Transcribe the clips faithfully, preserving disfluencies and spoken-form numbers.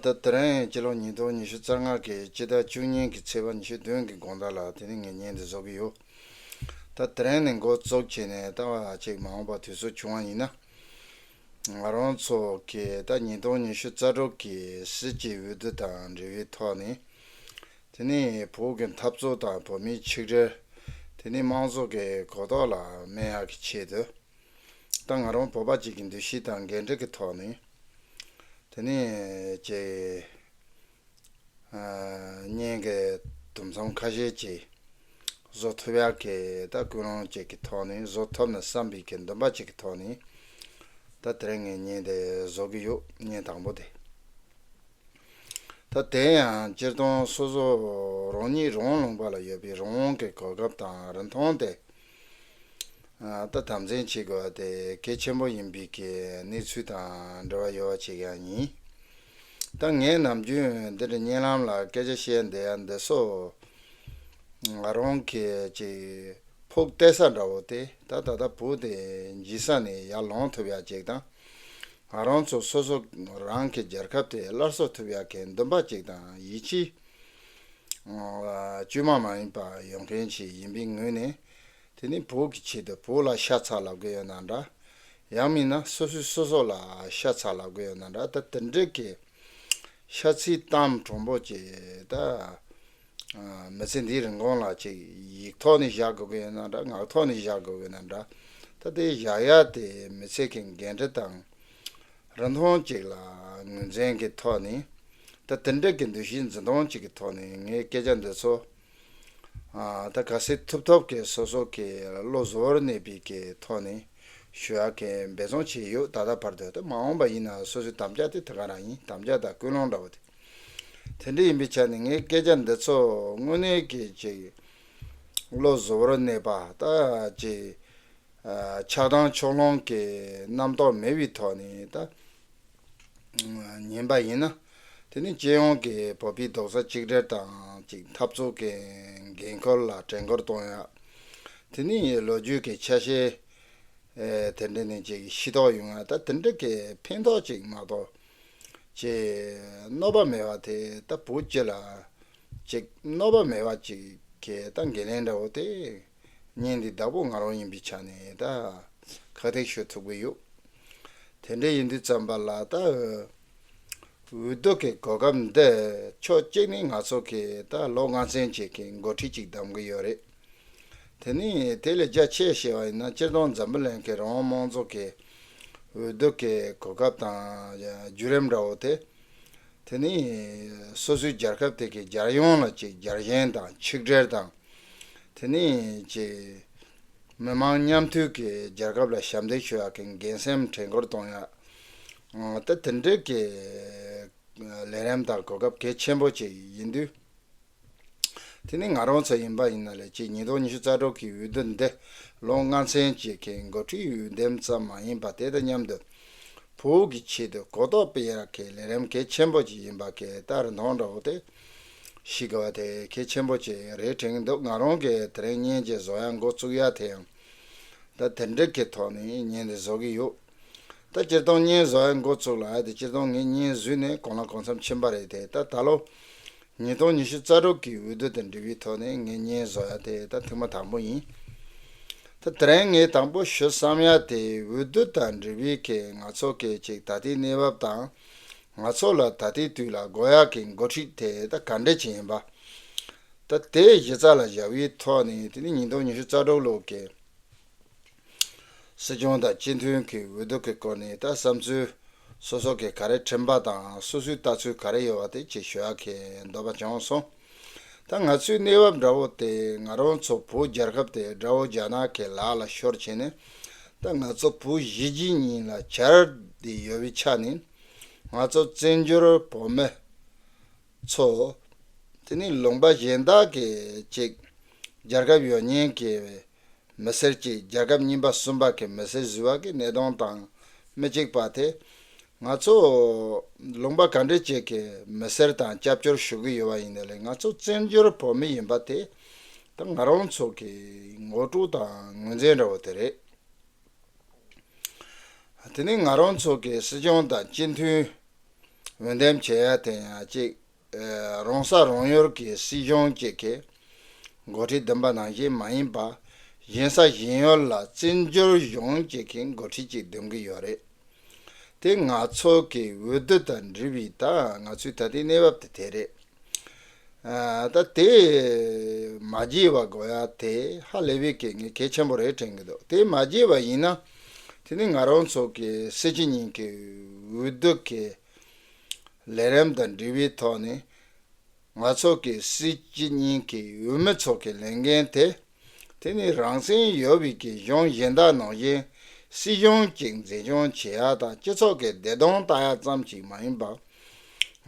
ད་དེ་རིང་སྤྱི་ལོ་ཉིས་སྟོང་ཉི་ཤུ་རྩ་ལྔ་གི་སྤྱི་ཟླ་བཅུ་གཉིས་ཀྱི་ཚེས་པ་ཉི་ཤུ་བདུན་གྱི་དགོང་དག་ལ་དེ་ནི་ངས་བརྙན་འདི་བཟོ་གི་ཡོད། ད་དེ་རིང་ནས་འགོ་བཙུགས་བྱས་ནས་ད་བར་ཅིག་མ་འོངས་པ་དུས་ཚོད་བྱུང་བ་ཡིན་ན། ང་རང་ཚོ་གི་ད་ཉིས་སྟོང་ཉི་ཤུ་རྩ་དྲུག་གི་སྲིད་ཀྱི་འོས་བསྡུ་དང་འབྲེལ་བའི་ཐོག་ནས། དེ་ནི་བོད་ཀྱི་འཐབ་རྩོད་དང་བོད་མིའི་ཆིག་སྒྲིལ། དེ་ནི་དམངས་གཙོ་གི་གོ་རྟོགས་ལ་སྨན་ཡག་གི་ཆེད་དུ། ད་ང་རང་བོད་པ་གཅིག་གི་འདུ་ཤེས་དང་འགན་འཁྲི་གི་ཐོག་ནས། དེ་ནས་ཅིག་ཨ་བརྙན་གྱི་དུམ་མཚམས་ཁ་ཤས་ཅིག་བཟོ་ཐུབ་ཡག་གི་ད་ཀུན་སློང་ཅིག་གི་ཐོག་ནས། བཟོ་ཐུབ་ན་བསམ་པའི་གི་འདུན་པ་ཅིག་གི་ཐོག་ནས། ད་དེ་རིང་ངས་བརྙན་དེ་བཟོ་གི་ཡོད། བརྙན་དང་པོ་དེ། ད་དེ་ཡང་སྤྱིར་བཏང་སོ་སོ་རང་ཉིད་རང་དབང་ལུང་པ་ལ་ཡོད་པའི་རང་དབང་གི་གོ་སྐབས་དང་རིན་ཐང་དེ། ཨ་ད་དམ་འཛིན་བྱེད་དགོས་པ་དེ་གལ་ཆེན་པོ་ཡིན་པའི་གི་གནས་ཚུལ་དང་འབྲེལ་བ་ཡོད་པ་ཅིག་ཡང་ཡིན། ད་ངས་ནམ་རྒྱུན་འདི་འདྲ་བརྙན་ལམ་ལ་སྐད་ཆ་བཤད་བསྡད་ཡ་འདི་ཚོ། ང་རང་གི་ཅིག་ཕུགས་གཏད་ས་འདྲ་བོ་དེ། ད་ད་ལྟ་བོད་དེ་འཇིག་ས་ནས་ཡར་ལངས་ཐུབ་ཡ་ཅིག་དང་། ང་རང་ཚོ་སོ་སོ་རང་གི་རྒྱལ་ཁབ་དེ་སླར་གསོ་ཐུབ་ཡ་གི་འདུན་པ་ཅིག་དང་ཡིད་ཆེས་ཨ་བཅོས་མ་མ་ཡིན་པ་ཡོང་མཁན་ཞིག་ཡིན་པའི་ངོས་ནས། དེ་ནི་བོད་ཀྱི་ཆེད་དུ་བོད་ལ་ཤ་ཚ་ལབ་གི་ཡོད་ན་འདྲ། ཡང་མིན་ན་སོ་སོས་སོ་སོ་ལ་ཤ་ཚ་ལབ་གི་ཡོད་ན་འདྲ། ད་དེ་འདྲའི་གི་ཤ་ཚའི་གཏམ་དྲང་པོ་ཅིག་ད་ཨ་མི་ཚེ་འདིའི་རིན་གོང་ལ་ཅིག་ཡིག་ཐོག་ནས་བཞག་དགོས་གི་ཡོད་ན་འདྲ། ངག་ཐོག་ནས་བཞག་དགོས་གི་ཡོད་ན་འདྲ། ད་དེ་བཞག་ཡ་དེ་མི་ཚེ་གི་འགན་འཁྲི་དང་རིན་ཐང་ཅིག་ལ་ངོས་འཛིན་གྱི་ཐོག་ནས། ད་དེ་འདྲ་གི་འདུ་ཤེས་འཛིན་སྟངས་ཅིག་གི་ཐོག་ནས་ངའི་སྐད་ཆ་འདི་ཚོ། ཨ་ད་ག་ཚོད་ཐུབ་ཐུབ་ཀྱི་སོ་སོ་གི་བློ་གཟུ་བོར་གནས་པའི་གི་ཐོག་ནས་ཞུ་ཡག་གི་འབད་བརྩོན་བྱས་ཡོད། ད་ལྟ་བར་དུ། ད་མ་འོངས་པ་ཡིན་ན་སོ་སོའི་དམ་བཅའ་དེ་དེ་ག་རང་ཡིན། དམ་བཅའ་དང་ཀུན་སློང་འདྲ་བོ་དེ། དེ་འདྲ་ཡིན་པའི་ཆ་ནས་ངའི་སྐད་ཆ་འདི་ཚོ་དངོས་གནས་ཀྱི་ཅིག་བློ་གཟུ་བོར་གནས་པ། ད་ཅིག་ཨ་ཆགས་སྡང་ཕྱོགས་ལྷུང་གི་རྣམ་རྟོག་མེད་པའི་ཐོག་ནས། ད་ཉན་པ་ཡིན་ན། དེ་ནི་སྤྱི་ཡོངས་ཀྱི་བོད་པའི་རྡོག་རྩ་གཅིག་སྒྲིལ་དང་ཅིག་འཐབ་རྩོད་ཀྱི་འགན་ཁུར་ལ་དྲན་སྐུལ་གཏོང་ཡ། དེ་ནི་ལོ་རྒྱུས་ཀྱི་ཆ་ཤས་ཨེ་དེ་འདྲ་ནས་ཅིག་ཤེས་རྟོགས་ཡོང་ཡ། ད་དེ་འདྲ་གི་ཕན་ཐོགས་ཅིག་མ་གཏོགས་ཅིག་གནོད་པ་མེད་པ་དེ། ད་བོད་སྤྱི་ལ་ཅིག་གནོད་པ་མེད་པ་ཅིག་གི་ད་འགན་ལེན་འདྲ་བོ་དེ། བརྙན་འདི་བདག་པོ་ང་རང་ཡིན་པའི་ཆ་ནས་ད་ཁག་ཐེག་ཞུ་ཐུབ་ཀྱི་ཡོད། དེ་འདྲ་ཡིན་དུས་ཙམ་པ་ལ་ད་འོས་བསྡུ་གི་གོ་སྐབས་འདི་ཕྱོགས་གཅིག་ནས་ང་ཚོ་གི་ད་ལོ་ལྔ་ཚན་གཅིག་གི་འགོ་ཁྲིད་ཅིག་གདམ་གི་ཡོད་རེད། དེ་ནས་དེ་ལས་རྒྱ་ཆེ་བཤད་པ་ཡིན་ན། སྤྱིར་བཏང་འཛམ་བུ་གླིང་གི་རང་དབང་དམངས་གཙོ་གི་འོས་བསྡུ་གི་གོ་སྐབས་དང་བརྒྱུད་རིམ་འདྲ་བོ་དེ། དེ་ནས་སོ་སོའི་རྒྱལ་ཁབ་དེ་གའི་རྒྱལ་ཡོངས་ལ་ཅིག་རྒྱལ་ཞེན་དང་ཆིག་སྒྲིལ་དང་། དེ་ནས་ཅིག་མི་མང་མཉམ་མཐུན་གྱི་རྒྱལ་ཁབ་ལ་ཞབས་འདེགས་ཞུ་ཡག་གི་འགན་སེམས་དྲན་སྐུལ་གཏོང་ཡག་ད་དེ་འདྲའི་གི་ལས་རིམ་དང་གོ་སྐབས་གལ་ཆེན་པོ་ཅིག་ཡིན་དུས། དེ་ནི་ང་རང་ཚོ་ཡིན་པ་ཡིན་ན་ལས་ཅིག་ཉིས་སྟོང་ཉི་ཤུ་རྩ་དྲུག་གི་འོས་བསྡུ་འདི་ལོ་ལྔ་ཚན་གཅིག་གི་འགོ་ཁྲིད་འོས་འདེམས་ཙམ་མ་ཡིན་པ། དེ་དང་མཉམ་དུ་བོད་ཀྱི་ཆེད་དུ་གོ་རྟོགས་སྤེལ་ཡག་གི་ལས་རིམ་གལ་ཆེན་པོ་ཅིག་ཡིན་པ་གི་ད་རིན་ཐང་འདྲ་བོ་དེ་ཤེས་དགོས་པ་དེ་གལ་ཆེན་པོ་ཅིག་རེད་དྲན་འདུག་ང་རང་གིས་དེ་རིང་བརྙན་ཅིག་བཟོ་ཡག་འགོ་བཙུགས་ཡག་དེ་ཡང་ད་དེ་འདྲ་གི་ཐོག་ནས་བརྙན་འདི་བཟོ་གི་ཡོད། ད་སྤྱིར་བཏང་བརྙན་བཟོ་ཡག་འགོ་བཙུགས་ལ་ཨ་དེ་སྤྱིར་བཏང་ངས་བརྙན་བཟོས་ནས་གང་ལ་གང་འཚམ་ཕྱིན་པ་རེད་དེ། ད་ད་ལོ་ཉིས་སྟོང་ཉི་ཤུ་རྩ་དྲུག་གི་འོས་བསྡུ་དང་འབྲེལ་བའི་ཐོག་ནས་ངས་བརྙན་བཟོ་ཡག་དེ་ད་ཐེངས་མ་དང་པོ་ཡིན། ད་དེ་རིང་ངས་དང་པོ་ཞུ་བསམ་ཡག་དེ་འོས་བསྡུ་དང་འབྲེལ་བའི་གི་ང་ཚོ་གི་ཅིག་ད་ལྟའི་གནས་བབ་དང་། ང་ཚོ་ལ་ད་ལྟའི་དུས་ལ་དགོས་ཡག་གི་འགོ་ཁྲིད་དེ་ད་ག་འདྲ་ཅིག་ཡིན་པ། ད་དེ་གཞི་རྩ་ལ་བཞག་པའི་ཐོག་ནས། དེ་ནི་ཉིས་སྟོང་ཉི་ཤུ་རྩ་དྲུག་ལོ་གི་སྲིད་སྐྱོང་དང་སྤྱི་འཐུས་ཀྱི་འོས་བསྡུ་གི་སྐོར་ནས་ད་བསམ་ཚུལ་སོ་སོ་གི་ག་རེ་དྲན་པ་དང་། སོ་སོའི་ལྟ་ཚུལ་ག་རེ་ཡོད་པ་དེ་ཅིག་ཞུ་ཡག་གི་འདོད་པ་བྱུང་སོང་། ད་ང་ཚོའི་གནས་བབ་འདྲ་བོ་དེ། ང་རང་ཚོ་བོད་རྒྱལ་ཁབ་དེ་དགྲ་བོ་རྒྱ་ནག་གི་ལག་ལ་ཤོར་བྱས་ནས། ད་ང་ཚོ་བོད་གཞིས་བྱེས་གཉིས་ལ་གྱར་བསྡད་ཡོད་པའི་ཆ་ནས། ང་ཚོ་བཙན་བྱོལ་བོད་མི་ཚོ་དེ་ནི་ལུང་པ་གཞན་དག་གི་ཅིག་རྒྱལ་ཁབ་ཡོད་མཁན་གྱི་མི་སེར་གྱི། རྒྱལ་ཁབ་གཉིས་པ་གསུམ་པ་གི་མི་སེར་བཟོས་པ་གི་གནས་སྟངས་དང་མི་གཅིག་པ་དེ། ང་ཚོ་ལུང་པ་ག་འདྲ་ཅིག་གི་མི་སེར་དང་སྐྱབས་བཅོལ་ཞུ་གི་ཡོད་པ་ཡིན་ན་ལས། ང་ཚོ་བཙན་བྱོལ་བོད་མི་ཡིན་པ་དེ་ད་ང་རང་ཚོ་གི་ངོ་སྤྲོད་དང་ངོས་འཛིན་འདྲ་བོ་དེ་རེད། དེ་ནས་ང་རང་ཚོ་གི་སྲིད་སྐྱོང་དང་སྤྱི་འཐུས་ འོས་འདེམས་བྱེད་ཡ་དེ་ཡང་གཅིག་ཨ་རང་ས་རང་ཡུལ་གྱི་སྲིད་གཞུང་གཅིག་གི་འགོ་ཁྲིད་འདེམས་པ་ནང་བཞིན་མ་ཡིན་པ། གཞན་ས་གཞན་ཡུལ་ལ་བཙན་བྱོལ་གཞུང་གཅིག་གི་འགོ་ཁྲིད་ཅིག་འདེམས་ཀྱི་ཡོད་རེད། དེ་ང་ཚོ་གི་འོས་བསྡུ་དང་འབྲེལ་བའི་ད་ང་ཚོའི་ད་ལྟའི་གནས་བབ་དེ་དེ་རེད། ཨ་ད་དེ་མ་བརྗེད་པ་དགོས་ཡ་དེ་ཧ་ལས་པའི་གི་ངས་གལ་ཆེན་པོ་རེད་དྲན་གྱི་འདུག་དེ་མ་བརྗེད་པ་ཡིན་ན། དེ་ནི་ང་རང་ཚོ་གི་སྲིད་སྤྱི་གཉིས་ཀྱི་འོས་བསྡུ་གི་ལས་རིམ་དང་འབྲེལ་བའི་ཐོག་ནས། ང་ཚོ་གི་སྲིད་སྤྱི་གཉིས་ཀྱི་འོས་མི་ཚོ་གི་ལས་འགན་དེ། དེ་ནི་རང་བཙན་ཡོད་པའི་གི་གཞུང་གཞན་དག་ནང་བཞིན་སྲིད་གཞུང་གཅིག་འཛིན་སྐྱོང་བྱེད་ཡ་དང་སྤྱི་ཚོགས་ཀྱི་བདེ་དོན་ལྟ་ཡ་ཙམ་ཞིག་མ་ཡིན་པར།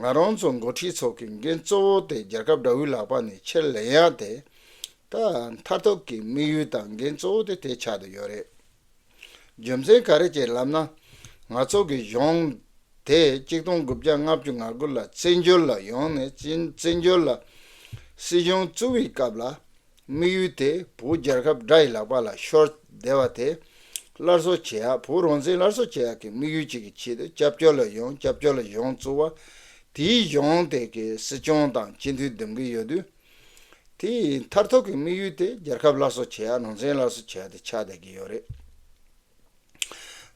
ང་རང་ཚོ་འགོ་ཁྲིད་ཚོ་གི་འགན་གཙོ་བོ་དེ་རྒྱལ་ཁབ་དགྲ་བོའི་ལག་པ་ནས་ཕྱིར་ལེན་ཡ་དེ། ད་མཐར་ཐུག་གི་དམིགས་ཡུལ་དང་འགན་གཙོ་བོ་དེ་དེ་ཆགས་བསྡད་ཡོད་རེད། རྒྱུ་མཚན་ག་རེ་བྱས་ལབ་ན། ང་ཚོ་གི་གཞུང་དེ་གཅིག་སྟོང་དགུ་བརྒྱ་ལྔ་བཅུ་ང་དགུ་ལ་བཙན་བྱོལ་ལ་ཡོང་ནས་བཙན་བཙན་བྱོལ་ལ་སྲིད་གཞུང་བཙུགས་པའི་སྐབས་ལ། དམིགས་ཡུལ་དེ་བོད་རྒྱལ་ཁབ་དགྲ་ཡི་ལག་པ་ལ་ཤོར་བསྡད་པ་དེ་སླར་གསོ་བྱེད་ཡ། བོད་རང་བཙན་སླར་གསོ་བྱེད་ཡ་གི་དམིགས་ཡུལ་གཅིག་གི་ཆེད་དུ་སྐྱབས་བཅོལ་ལ་ཡོང་། སྐྱབས་བཅོལ་ལ་གཞུང་བཙུགས་པ། དེའི་གཞུང་དེ་གི་སྲིད་སྐྱོང་དང་སྤྱི་འཐུས་འདེམས་ཀྱི་ཡོད་དུས། དེའི་མཐར་ཐུག་གི་དམིགས་ཡུལ་དེ་རྒྱལ་ཁབ་སླར་གསོ་བྱེད་ཡ། རང་བཙན་སླར་གསོ་བྱེད་ཡ་དེ་ཆགས་བསྡད་ཀྱི་ཡོད་རེད།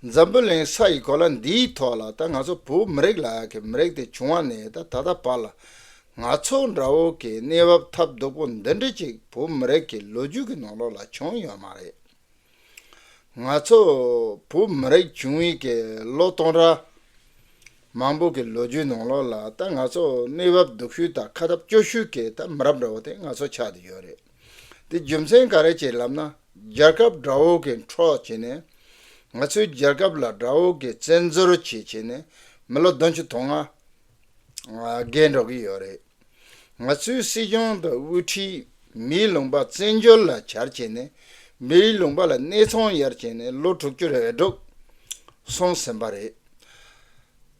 འཛམ་བུ་གླིང་ས་ཡི་གོ་ལ་འདིའི་ཐོག་ལ་ད་ང་ཚོ་བོད་མི་རིགས་ལབ་ཡ་གི་མི་རིགས་དེ་བྱུང་བ་ནས་ད་ད་ལྟ་བར་ལ། ང་ཚོ་འདྲ་བོ་གི་གནས་བབ་ཐབས་སྡུག་པོ་འདི་འདྲ་ཅིག་བོད་མི་རིགས་ཀྱི་ལོ་རྒྱུས་ཀྱི་ནང་ལོགས་ལ་བྱུང་ཡོད་མ་རེད། ང་ཚོ་བོད་མི་རིགས་བྱུང་བའི་གི་ལོ་སྟོང་ཕྲག་མང་པོ་གི་ལོ་རྒྱུས་ནང་ལོགས་ལ་ད་ང་ཚོ་གནས་བབ་སྡུག་ཤོས་དང་ཁ་ཐབས་སྐྱོ་ཤོས་ཀྱི་ད་མི་རབས་འདྲ་བོ་དེ་ང་ཚོ་ཆགས་བསྡད་ཡོད་རེད། དེ་རྒྱུ་མཚན་ག་རེ་བྱས་ལབ་ན། རྒྱལ་ཁབ་དགྲ་བོ་གི་འཕྲོག་བྱས་ནས། ང་ཚོའི་རྒྱལ་ཁབ་ལ་དགྲ་བོ་གི་བཙན་འཛུལ་བྱས་བྱས་ནས་མི་ལོ་བདུན་ཅུ་དོན་ལྔ་བརྒལ་འགྲོ་གི་ཡོད་རེད། ང་ཚོའི་སྲིད་གཞུང་དང་དབུ་ཁྲིད་མིའི་ལུང་པ་བཙན་བྱོལ་ལ་གྱར་བྱས་ནས། མིའི་ལུང་པ་ལ་གནས་ཚང་གཡར་བྱས་ནས་ལོ་དྲུག་ཅུ་རེ་དྲུག་སོང་ཟིན་པ་རེད།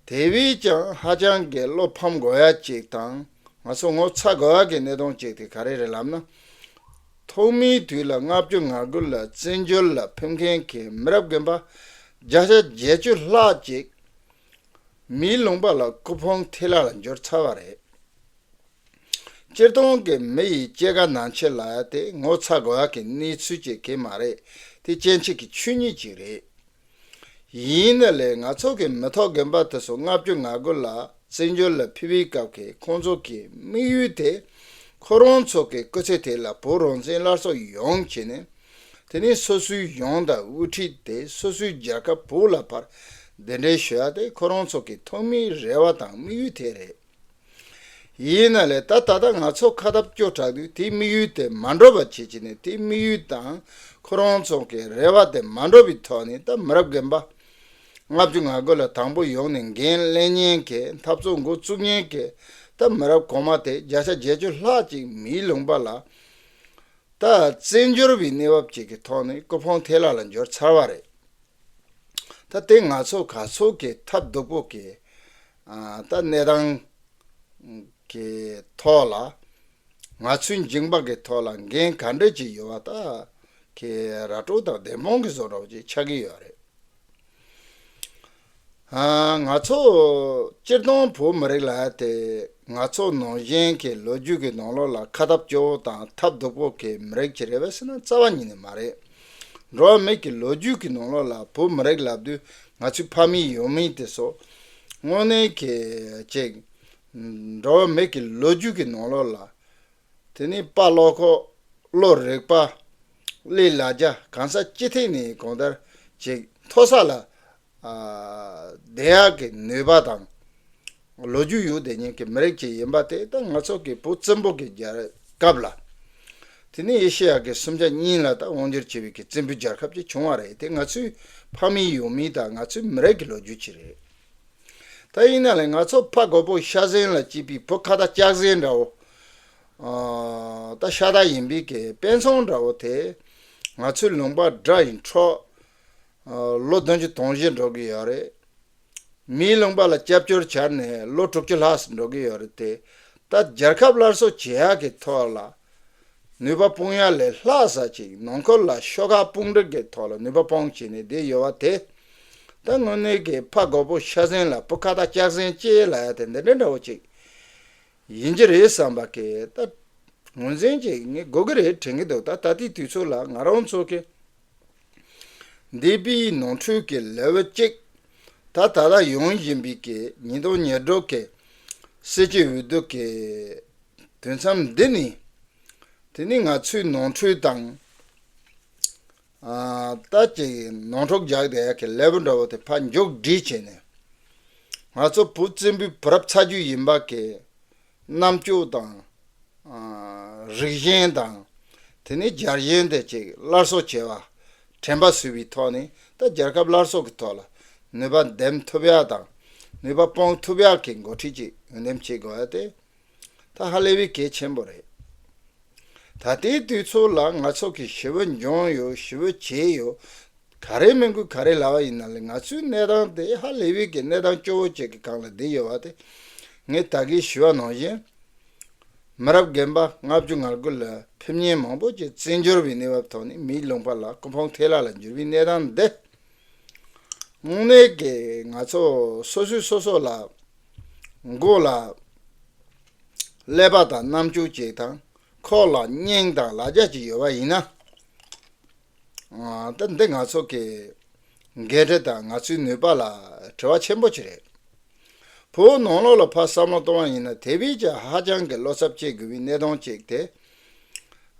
དེ་བས་ཀྱང་ཧ་ཅང་གི་བློ་ཕམ་དགོས་ཡ་གཅིག་དང་། ང་ཚོ་ངོ་ཚ་དགོས་ཡ་གི་གནད་དོན་གཅིག་དེ་ག་རེ་རེད་ལབ་ན། ཐོག་མའི་དུས་ལ་ལྔ་བཅུ་ང་དགུ་ལ་བཙན་བྱོལ་ལ་ཕེབས་མཁན་གྱི་མི་རབས་རྒན་པ་བརྒྱ་ཆ་བརྒྱད་ཅུ་ལྷག་ཅིག་མིའི་ལུང་པ་ལ་སྐུ་ཕུང་ཐལ་ལ་ལ་འབྱོར་ཚར་བ་རེད། སྤྱིར་བཏང་གི་མི་ཡི་སྐྱེས་སྐར་ནང་ཆེན་ལབ་ཡ་དེ་ངོ་ཚ་དགོས་ཡ་གི་གནས་ཚུལ་ཅིག་གི་མ་རེད། དེ་སྐྱེ་འཆི་གི་ཆོས་ཉིད་ཅིག་རེད། ཡིན་ན་ལས་ང་ཚོ་གི་མི་ཐོག་རྒན་པ་དེ་ཚོ་ལྔ་བཅུ་ང་དགུ་ལ་བཙན་བྱོལ་ལ་ཕེབས་པའི་སྐབས་ཀྱི་ཁོང་ཚོ་གི་དམིགས་ཡུལ་དེ། ཁོ་རང་ཚོ་གི་སྐུ་ཚེ་དེ་ལ་བོད་རང་བཙན་སླར་གསོ་ཡོང་བྱས་ནས། དེ་ནས་སོ་སོའི་གཞུང་དང་དབུ་ཁྲིད་དེ་སོ་སོའི་རྒྱལ་ཁབ་བོད་ལ་ཕར་གདན་འདྲེན་ཞུ་ཡ་དེ་ཁོ་རང་ཚོ་གི་ཐོག་མའི་རེ་བ་དང་དམིགས་ཡུལ་དེ་རེད། ཡིན་ན་ལས་ད་ད་ལྟ་ང་ཚོ་ཁ་ཐབས་སྐྱོ་དྲགས་དུས་དེའི་དམིགས་ཡུལ་དེ་མ་འགྲུབ་པ་བྱེད་ཀྱི་ནས། དེའི་དམིགས་ཡུལ་དང་ཁོ་རང་ཚོ་གི་རེ་བ་དེ་མ་འགྲུབ་པའི་ཐོག་ནས་ད་མི་རབས་རྒན་པ་ལྔ་བཅུ་ང་དགུ་ལ་དང་པོ་ཡོང་ནས་འགན་ལེན་མཁན་གྱི་འཐབ་རྩོད་འགོ་བཙུགས་མཁན་གྱི་ད་མི་རབས་གོང་མ་དེ་བརྒྱ་ཆ་བརྒྱད་ཅུ་ལྷག་ཅིག་མིའི་ལུང་པ་ལ་ད་བཙན་བྱོལ་བའི་གནས་བབ་ཅིག་གི་ཐོག་ནས་སྐུ་ཕུང་ཐལ་ལ་ལ་འབྱོར་ཚར་བ་རེད། ད་དེ་ང་ཚོ་ག་ཚོད་ཀྱི་ཐབས་སྡུག་པོ་གི་ཨ་ད་གནས་སྟངས་ཀྱི་ཐོག་ལ། ང་ཚོའི་འཇིགས་པ་གི་ཐོག་ལ་འགན་ག་འདྲ་ཅིག་ཡོད་པ་ད་ཁྱེད་ར་སྤྲོད་དང་བདེན་དཔང་གི་བཟོ་འདྲ་བོ་ཅིག་ཆགས་ཀྱི་ཡོད་རེད། ཨ་ང་ཚོ་སྤྱིར་བཏང་བོད་མི་རིགས་ལ་དེ་ང་ཚོ་ནང་བཞིན་གྱི་ལོ་རྒྱུས་ཀྱི་ནང་ལོགས་ལ་ཁ་ཐབས་སྐྱོ་བོ་དང་ཐབས་སྡུག་པོ་གི་མི་རིགས་ཅིག་རེད་པས་ཟེར་ན་རྩ་བ་ཉིད་ནས་མ་རེད། འགྲོ་བ་མི་གི་ལོ་རྒྱུས་ཀྱི་ནང་ལོགས་ལ་བོད་མི་རིགས་ལབ་དུས་ང་ཚོའི་ཕ་མེས་ཡུལ་མི་དེ་ཚོ་དངོས་གནས་ཀྱི་ཅིག་འགྲོ་བ་མི་གི་ལོ་རྒྱུས་ཀྱི་ནང་ལོགས་ལ། དེ་ནས་དཔའ་བློ་ཁོག་བློ་རིག་པ། གླེང་ལ་རྒྱ་གང་ས་ཅི་ཐད་ནས་གང་ལྟར་ཅིག་མཐོ་ས་ལ་ཨ་བསྡད་ཡག་གི་ནུས་པ་དང་ལོ་རྒྱུས་ཡོད་བསྡད་མཁན་གྱི་མི་རིགས་ཅིག་ཡིན་པ་དེ་ད་ང་ཚོ་གི་བོད་བཙན་པོ་གི་རྒྱལ་སྐབས་ལ། དེ་ནས་ཨེ་ཤེ་ཡ་གི་སུམ་ཆ་གཉིས་ལ་ད་དབང་སྒྱུར་བྱས་པའི་གི་བཙན་པོའི་རྒྱལ་ཁབ་ཅིག་བྱུང་བ་རེད། དེ་ང་ཚོའི་ཕ་མེས་ཡུལ་མི་དང་ང་ཚོའི་མི་རིགས་ཀྱི་ལོ་རྒྱུས་ཅིག་རེད། ད་ཡིན་ན་ལས་ང་ཚོ་ཕ་རྒོད་པོ་ཤ་ཟན་ལ་སྐྱེས་པའི་བུ་ཁ་བརྡ་ལྕགས་ཟན་འདྲ་བོ། ཨ་ད་ཤ་སྟག་ཡིན་པའི་གི་དཔེ་མཚོན་འདྲ་བོ་དེ། ང་ཚོའི་ལུང་པ་དགྲ་ཡི་འཕྲོག་ཨ་ལོ་བདུན་ཅུ་དོན་བཞི་འགྲོ་གི་ཡོད་རེད། མིའི་ལུང་པ་ལ་སྐྱབས་བཅོལ་གྱར་ནས་ལོ་དྲུག་ཅུ་ལྷག་ཙམ་འགྲོ་གི་ཡོད་རེད་དེ། ད་རྒྱལ་ཁབ་སླར་གསོ་བྱེད་ཡག་གི་ཐོག་ལ། ནུས་པ་སྤུངས་ཡ་ལས་ལྷག་ས་ཅིག་ནང་ཁུལ་ལ་ཤོག་ཁག་དཔུང་སྒྲིག་གི་ཐོག་ལ་ནུས་པ་སྤུངས་བྱས་ནས་བསྡད་ཡོད་པ་དེ། ད་དངོས་གནས་ཀྱི་ཕ་རྒོད་པོ་ཤ་ཟན་ལ་བུ་ཁ་བཏགས་ལྕགས་ཟན་ཅེས་ལབ་ཡ་དེ་འདི་འདྲ་འདྲ་བོ་ཅིག་ཡིན་གྱི་རེད་བསམ་པ་གི་ད་ངོས་འཛིན་ཅིག་ངས་དགོས་ཀྱི་རེད་དྲན་གྱི་འདུག་ད་ད་ལྟའི་དུས་ཚོད་ལ་ང་རང་ཚོ་གི་འདས་པའི་ནོར་འཁྲུལ་གྱི་ལེ་ཝལ་གཅིག་ད་ད་ལྟ་ཡོང་བཞིན་པའི་གི་ཉིས་སྟོང་ཉེར་དྲུག་གི་སྲིད་སྤྱི་འོས་བསྡུ་གི་དུས་མཚམས་འདི་ནི། དེ་ནི་ང་ཚོའི་ནོར་འཁྲུལ་དང་། ཨ། ད་ཅིག་ནོར་འཁྲུལ་རྒྱག་བསྡད་ཡ་གི་ལེ་ཝལ་འདྲ་བོ་དེ་ཕར་མཇུག་སྒྲིལ་བྱས་ནས། ང་ཚོ་བོད་བཙན་པོའི་བུ་རབས་ཚ་རྒྱུད་ཡིན་པ་གི་རྣམ་དཔྱོད་དང་། ཨ། རིག་གཞུང་དང་། དེ་ནི་རྒྱལ་ཞེན་དེ་ཅིག་སླར་གསོ་བྱས་པ། དྲན་པ་གསོས་པའི་ཐོག་ནས་ད་རྒྱལ་ཁབ་སླར་གསོ་གི་ཐོག་ལ་ནུས་པ་འདེམས་ཐུབ་ཡ་དང་། ནུས་པ་སྤུངས་ཐུབ་ཡ་གི་འགོ་ཁྲིད་ཅིག་འོས་འདེམས་བྱེད་དགོས་ཡ་དེ་ད་ཧ་ལས་པའི་གལ་ཆེན་པོ་རེད། ད་ལྟའི་དུས་ཚོད་ལ་ང་ཚོ་གི་ཞི་བ་འབྱུང་ཡོད། ཞི་བ་བྱས་ཡོད། ག་རེ་མི་དགོས་ག་རེ་ལབ་པ་ཡིན་ན་ལས་ང་ཚོའི་གནས་སྟངས་དེ་ཧ་ལས་པའི་གི་གནས་སྟངས་སྐྱོ་བོ་ཅིག་གི་སྒང་ལ་བསྡད་ཡོད་པ་དེ། ངས་ད་གིན་ཞུས་པ་ནང་བཞིན། མི་རབས་རྒན་པ་ལྔ་བཅུ་ང་དགུ་ལ་ཕེབས་མཁན་མང་པོ་ཅིག་བཙན་བྱོལ་བའི་གནས་བབ་ཐོག་ནས་མིའི་ལུང་པ་ལ་སྐུ་ཕུང་ཐལ་ལ་ལ་འགྱུར་བའི་གནས་སྟངས་འདི། དངོས་གནས་ཀྱི་ང་ཚོ་སོ་སོས་སོ་སོ་ལ་མགོ་ལ་ཀླད་པ་དང་རྣམ་དཔྱོད་ཅིག་དང་། ཁོག་ལ་སྙིང་དང་ལ་རྒྱ་ཅིག་ཡོད་པ་ཡིན་ན། ཨ། ད་འདི་ང་ཚོ་གི་འགན་འཁྲི་དང་ང་ཚོའི་ནུས་པ་ལ་བྲེལ་བ་ཆེན་པོ་ཅིག་རེད། བོད་ནང་ལོགས་ལ་ཕར་བསམ་བློ་གཏོང་བ་ཡིན་ན་དེ་བས་ཀྱང་ཧ་ཅང་གི་བློ་འཚབ་བྱེད་དགོས་པའི་གནས་སྟངས་ཅིག་དེ།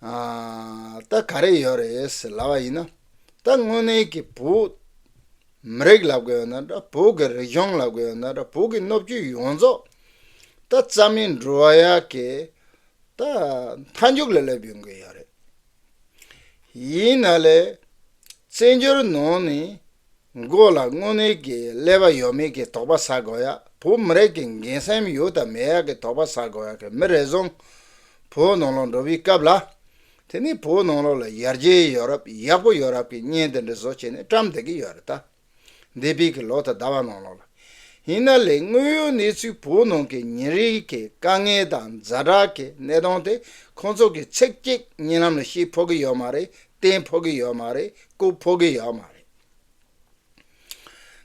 ཨ། ད་ག་རེ་ཡོད་རེད་ཟེར་ལབ་པ་ཡིན་ན། ད་དངོས་གནས་ཀྱི་བོད་མི་རིགས་ལབ་དགོས་ཡོད་ན་འདྲ། བོད་ཀྱི་རིག་གཞུང་ལབ་དགོས་ཡོད་ན་འདྲ། བོད་ཀྱི་སྣོད་བཅུད་ཡོངས་རྫོགས་ད་རྩ་མེད་འགྲོ་བ་ཡག་གི་ད་མཐའ་མཇུག་ལ་སླེབས་ཡོང་གི་ཡོད་རེད། ཡིན་ན་ལས། བཙན་བྱོལ་ནང་ནས་མགོ་ལ་དངོས་གནས་ཀྱི་ཀླད་པ་ཡོད་མེད་ཀྱི་དོགས་པ་ཟ་དགོས་ཡ། བོད་མི་རིགས་ཀྱི་འགན་སེམས་ཡོད་དང་མེད་ཡ་གི་དོགས་པ་ཟ་དགོས་ཡ་གི་མི་རེ་ཟུང་བོད་ནང་ལོགས་འགྲོ་བའི་སྐབས་ལ། དེ་ནས་བོད་ནང་ལོགས་ལ་ཡར་རྒྱས་ཡོད་རབས་ཡག་པོ་ཡོད་རབས་ཀྱི་བརྙན་དེ་འདྲ་བཟོ་བྱས་ནས་བཀྲམ་བསྡད་ཀྱི་ཡོད་རེད་ད། འདས་པའི་གི་ལོ་དང་ཟླ་བ་ནང་ལོགས་ལ། ཡིན་ན་ལས་དངོས་ཡོད་གནས་ཚུལ་བོད་ནང་གི་ཉིན་རེའི་གི་དཀའ་ངལ་དང་ཛ་དྲག་གི་གནས་སྟངས་དེ་ཁོང་ཚོ་གི་ཚིག་གཅིག་གཉིས་ལམ་ལ་བཤད་ཕོད་ཀྱི་ཡོད་མ་རེད། བསྟན་ཕོད་ཀྱི་ཡོད་མ་རེད། བཀོད་ཕོད་ཀྱི་ཡོད་མ་རེད།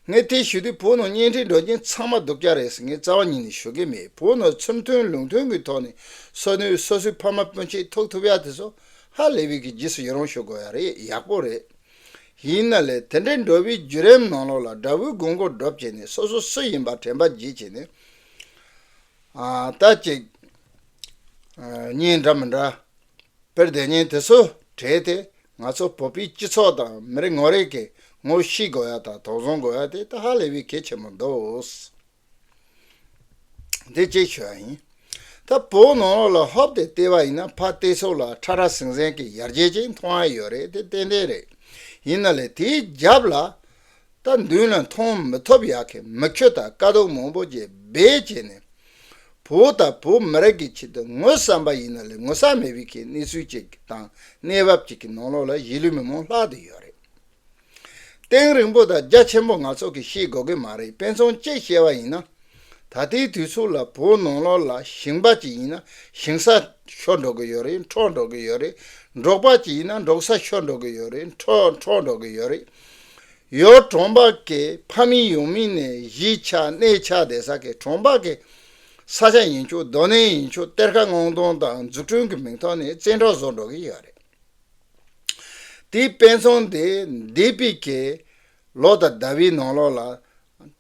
ངས་དེ་ཞུ་དུས་བོད་ནང་བརྙན་འཕྲིན་འགྲོ་མཁན་ཚང་མ་སྡུག་ཅག་རེད་ཟེར་ངས་རྩ་བ་ཉིད་ནས་ཞུ་གི་མེད། བོད་ནང་ཚུལ་མཐུན་ལུགས་མཐུན་གྱི་ཐོག་ནས་སོ་ནུས་སོ་སོའི་ཕ་མ་སྤུན་མཆེད་ཐུག་ཐུབ་ཡ་དེ་ཚོ་ཧ་ལས་པའི་གི་རྗེས་སུ་ཡི་རང་ཞུ་དགོས་ཡ་རེད། ཡག་པོ་རེད། ཡིན་ན་ལས་དེ་འདྲའི་འགྲོ་བའི་བརྒྱུད་རིམ་ནང་ལོགས་ལ་དགྲ་བོའི་དགོས་མཁོ་སྒྲུབ་བྱས་ནས་སོ་སོ་སུ་ཡིན་པ་དྲན་པ་བརྗེད་བྱས་ནས། ཨ། ད་ཅིག་ཨ། གཉེན་འདྲ་མི་འདྲ་སྤེལ་བསྡད་མཁན་དེ་ཚོ་བྲལ་ཏེ་ང་ཚོ་བོད་པའི་སྤྱི་ཚོགས་དང་མི་རེ་ངོ་རེ་གི་ངོ་ཤེས་དགོས་ཡ་དང་དོགས་ཟོན་དགོས་ཡ་དེ་ད་ཧ་ལས་པའི་གལ་ཆེན་པོ་འདུག་དེ་གཅིག་ཞུ་ཡ་ཡིན། ད་བོད་ནང་ལོགས་ལ་ཧོབ་སྟེ་བལྟས་པ་ཡིན་ན་ཕར་བལྟས་ཚོད་ལ་ཁྲ་ཁྲ་ཟིང་ཟིང་གི་ཡར་རྒྱས་ཅིག་མཐོང་ཡ་ཡོད་རེད། དེ་ཏན་ཏན་རེད། ཡིན་ན་ལས་དེའི་རྒྱབ་ལ་ད་མདུན་ལ་མཐོང་མི་ཐུབ་ཡག་གི་མི་ཁྱོད་དང་དཀའ་སྡུག་མང་པོ་ཅིག་སྦས་བྱས་ནས། བོད་དང་བོད་མི་རིགས་ཀྱི་ཆེད་དུ་ངོ་བསམ་པ་ཡིན་ན་ལས་ངོ་ས་མེད་པའི་གི་གནས་ཚུལ་ཅིག་དང་གནས་བབ་ཅིག་གི་ནང་ལོགས་ལ་གཞིས་ལུས་མི་མང་ལྷག་བསྡད་ཡོད་རེད། གཏིང་རིང་པོ་དང་རྒྱ་ཆེན་པོ་ང་ཚོ་གིས་ཤེས་དགོས་ཀྱི་མ་རེད། དཔེ་མཚོན་གཅིག་བཤད་པ་ཡིན་ན། ད་ལྟའི་དུས་ཚོད་ལ་བོད་ནང་ལོགས་ལ་ཞིང་པ་ཅིག་ཡིན་ན་ཞིང་ས་ཤོར་འགྲོ་གི་ཡོད་རེད། འཕྲོག་འགྲོ་གི་ཡོད་རེད། འབྲོག་པ་ཅིག་ཡིན་ན་འབྲོག་ས་ཤོར་འགྲོ་གི་ཡོད་རེད། འཕྲོག་འཕྲོག་འགྲོ་གི་ཡོད་རེད། ཡུལ་གྲོང་པ་གི་ཕ་མེས་ཡུལ་མེས་ནས་གཞིས་ཆགས་གནས་ཆགས་བསྡད་ས་གི་གྲོང་པ་གི་ས་ཆ་ཡིན་ཆོག་སྡོད་གནས་ཡིན་ཆོག་གཏེར་ཁ་སྔོག་འདོན་དང་འཛུགས་སྐྲུན་གྱི་མིང་ཐོག་ནས་བཙན་འཕྲོག་བཟོ་འགྲོ་གི་ཡོད་རེད། དེའི་དཔེ་མཚོན་དེ་འདས་པའི་གི་ལོ་དང་ཟླ་བའི་ནང་ལོགས་ལ་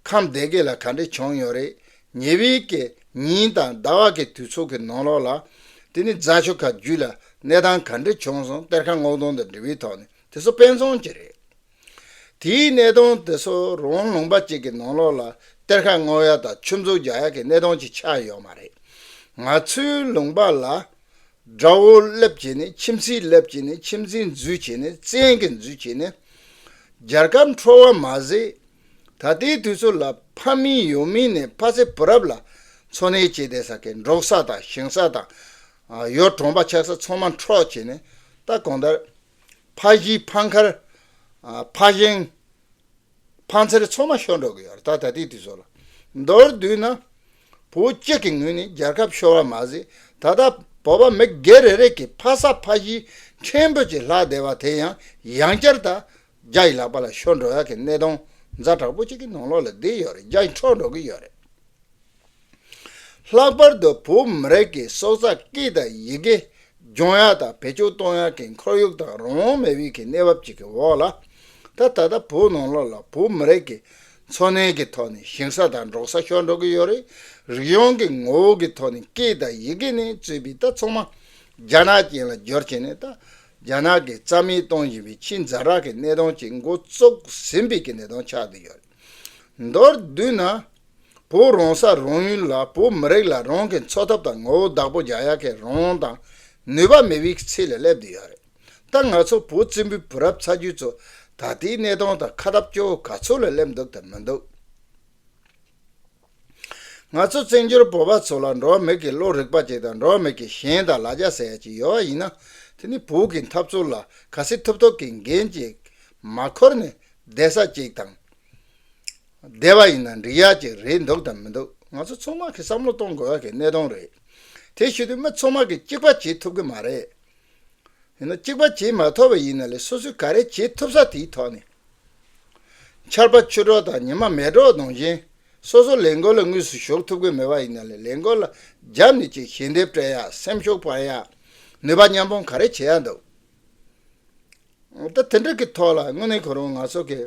ཁམས་སྡེ་དགེ་ལ་ག་འདྲ་བྱུང་ཡོད་རེད། ཉེ་བའི་གི་ཉིན་དང་ཟླ་བ་གི་དུས་ཚོད་ཀྱི་ནང་ལོགས་ལ་དེ་ནི་རྫ་ཆུ་ཁ་རྒྱུད་ལ་གནས་སྟངས་ག་འདྲ་བྱུང་སོང་། གཏེར་ཁ་སྔོག་འདོན་དང་འབྲེལ་བའི་ཐོག་ནས་དེ་ཚོ་དཔེ་མཚོན་ཅིག་རེད། དེའི་གནད་དོན་དེ་ཚོ་རང་ལུང་པ་གཅིག་གི་ནང་ལོགས་ལ་གཏེར་ཁ་སྔོག་ཡ་དང་ཆུ་མཛོད་རྒྱག་ཡ་གི་གནད་དོན་ཅིག་ཆགས་ཡོད་མ་རེད། ང་ཚོའི་ལུང་པ་ལ་དགྲ་བོ་སླེབས་བྱས་ནས་ཁྱིམ་མཚེས་སླེབས་བྱས་ནས་ཁྱིམ་མཚེས་འཛུལ་བྱས་ནས་བཙན་གྱིས་འཛུལ་བྱས་ནས་རྒྱལ་ཁབ་འཕྲོག་པ་མ་ཟད། ད་ལྟའི་དུས་ཚོད་ལ་ཕ་མེས་ཡུལ་མེས་ནས་ཕ་ཚེ་བུ་རབས་ལ་འཚོ་གནས་བྱས་བསྡད་ས་གི་འབྲོག་ས་དང་ཞིང་ས་དང་། ཨ། ཡུལ་གྲོང་པ་ཆགས་ས་ཚང་མ་འཕྲོག་བྱས་ནས་ད་གང་ལྟར་ཕ་གཞིས་ཕ་མཁར། ཨ། ཕ་ཞིང་ཕ་མཚེར་ཚང་མ་ཤོར་འགྲོ་གི་ཡོད་རེད། ད་ད་ལྟའི་དུས་ཚོད་ལ་མདོར་བསྡུས་ན། བོད་སྤྱི་གི་ངོས་ནས་རྒྱལ་ཁབ་ཤོར་བ་མ་ཟད། ད་ལྟ་བོད་པ་མི་སྒེར་རེ་རེ་གི་ཕ་ས་ཕ་གཞིས་ཕྲན་བུ་ཅིག་ལྷག་བསྡད་པ་དེ་ཡང་ཡང་བསྐྱར་ད་རྒྱ་ཡི་ལག་པ་ལ་ཤོར་འགྲོ་ཡག་གི་གནད་དོན་ ཛ་དྲག་པོ་ཅིག་གི་ནང་ལོགས་ལ་བསྡད་ཡོད་རེད། རྒྱ་འཕྲོག་འགྲོ་གི་ཡོད་རེད། ལྷག་པར་དུ་བོད་མི་རིགས་ཀྱི་སྲོག་རྩ་སྐད་དང་ཡི་གེ་སྦྱོང་ཡག་དང་བེད་སྤྱོད་གཏོང་ཡག་གི་ཁོར་ཡུག་དང་རང་དབང་མེད་པའི་གི་གནས་བབ་ཅིག་གི་འོག་ལ། ད་ད་ལྟ་བོད་ནང་ལོགས་ལ་བོད་མི་རིགས་ཀྱི་འཚོ་གནས་ཀྱི་ཐོག་ནས་ཞིང་ས་དང་འབྲོག་ས་ཤོར་འགྲོ་གི་ཡོད་རེད། རིག་གཞུང་གི་ངོ་བོ་གི་ཐོག་ནས་སྐད་དང་ཡི་གེ་ནས་གཙོས་པའི་ད་ཚང་མ་རྒྱ་ནག་ཅན་ལ་བསྒྱུར་བྱས་ནས། ད་རྒྱ་ནག་གིས་རྩ་མེད་གཏོང་བཞིན་པའི་ཆེས་ཛ་དྲག་གི་གནད་དོན་ཅིག་འགོ་བཙུགས་ཟིན་པའི་གི་གནད་དོན་ཆགས་བསྡད་ཡོད་རེད། མདོར་བསྡུས་ན། བོད་རང་ས་རང་ཡུལ་ལ་བོད་མི་རིགས་ལ་རང་གི་འཚོ་ཐབས་དང་ངོ་བོ་བདག་པོ་རྒྱག་ཡག་གི་རང་དབང་དང་ནུས་པ་མེད་པའི་ཚད་ལ་སླེབས་བསྡད་ཡོད་རེད། ད་ང་ཚོ་བོད་བཙན་པོའི་བུ་རབས་ཚ་རྒྱུད་ཚོ་ད་ལྟའི་གནས་སྟངས་དང་ཁ་འཐབ་སྐྱོ་བོ་ག་ཚོད་ལ་སླེབས་འདུག་དང་མི་འདུག་ང་ཚོ་བཙན་བྱོལ་བོད་པ་ཚོ་ལ་འགྲོ་བ་མི་གི་བློ་རིག་པ་ཅིག་དང་འགྲོ་བ་མི་གི་ཞེན་དང་ལ་རྒྱ་ཟེར་ཡ་ཅིག་ཡོད་པ་ཡིན་ན། དེ་ནི་བོད་ཀྱི་འཐབ་རྩོད་ལ་ག་ཚོད་ཐུབ་ཐུབ་ཀྱི་འགན་ཅིག་མ་འཁུར་ནས་བསྡད་ས་ཅིག་དང་། བསྡད་པ་ཡིན་ན་འགྲིག་ཡག་ཅིག་རེད་འདུག་དང་མི་འདུག་ང་ཚོ་ཚང་མ་གིས་བསམ་བློ་གཏོང་དགོས་ཡག་གི་གནད་དོན་རེད། དེ་བྱེད་དུས་མི་ཚང་མ་གིས་གཅིག་པ་བྱེད་ཐུབ་ཀྱི་མ་རེད། ཡིན་ན་གཅིག་པ་བྱེད་མ་ཐུབ་པ་ཡིན་ན་ལས་སོ་སོས་ག་རེ་བྱེད་ཐུབ་ས་དེའི་ཐོག་ནས། ཆར་པ་ཆུ་དྲོད་དང་ཉི་མ་མེ་དྲོད་ནང་བཞིན་སོ་སོ་ལས་འགུལ་ལ་དངོས་སུ་ཞུགས་ཐུབ་ཀྱི་མེད་པ་ཡིན་ན་ལས་ལས་འགུལ་ལ་རྒྱབ་ནས་ཅིག་ཞལ་འདེབས་སྤྲད་ཡག་སེམས་ཤུགས་སྤར་ཡག་ནུས་པ་མཉམ་སྤུངས་ག་རེ་བྱེད་ཡག་འདུག་ད་དེ་འདྲ་གི་ཐོག་ལ་དངོས་གནས་ཁོ་རང་ང་ཚོ་གི་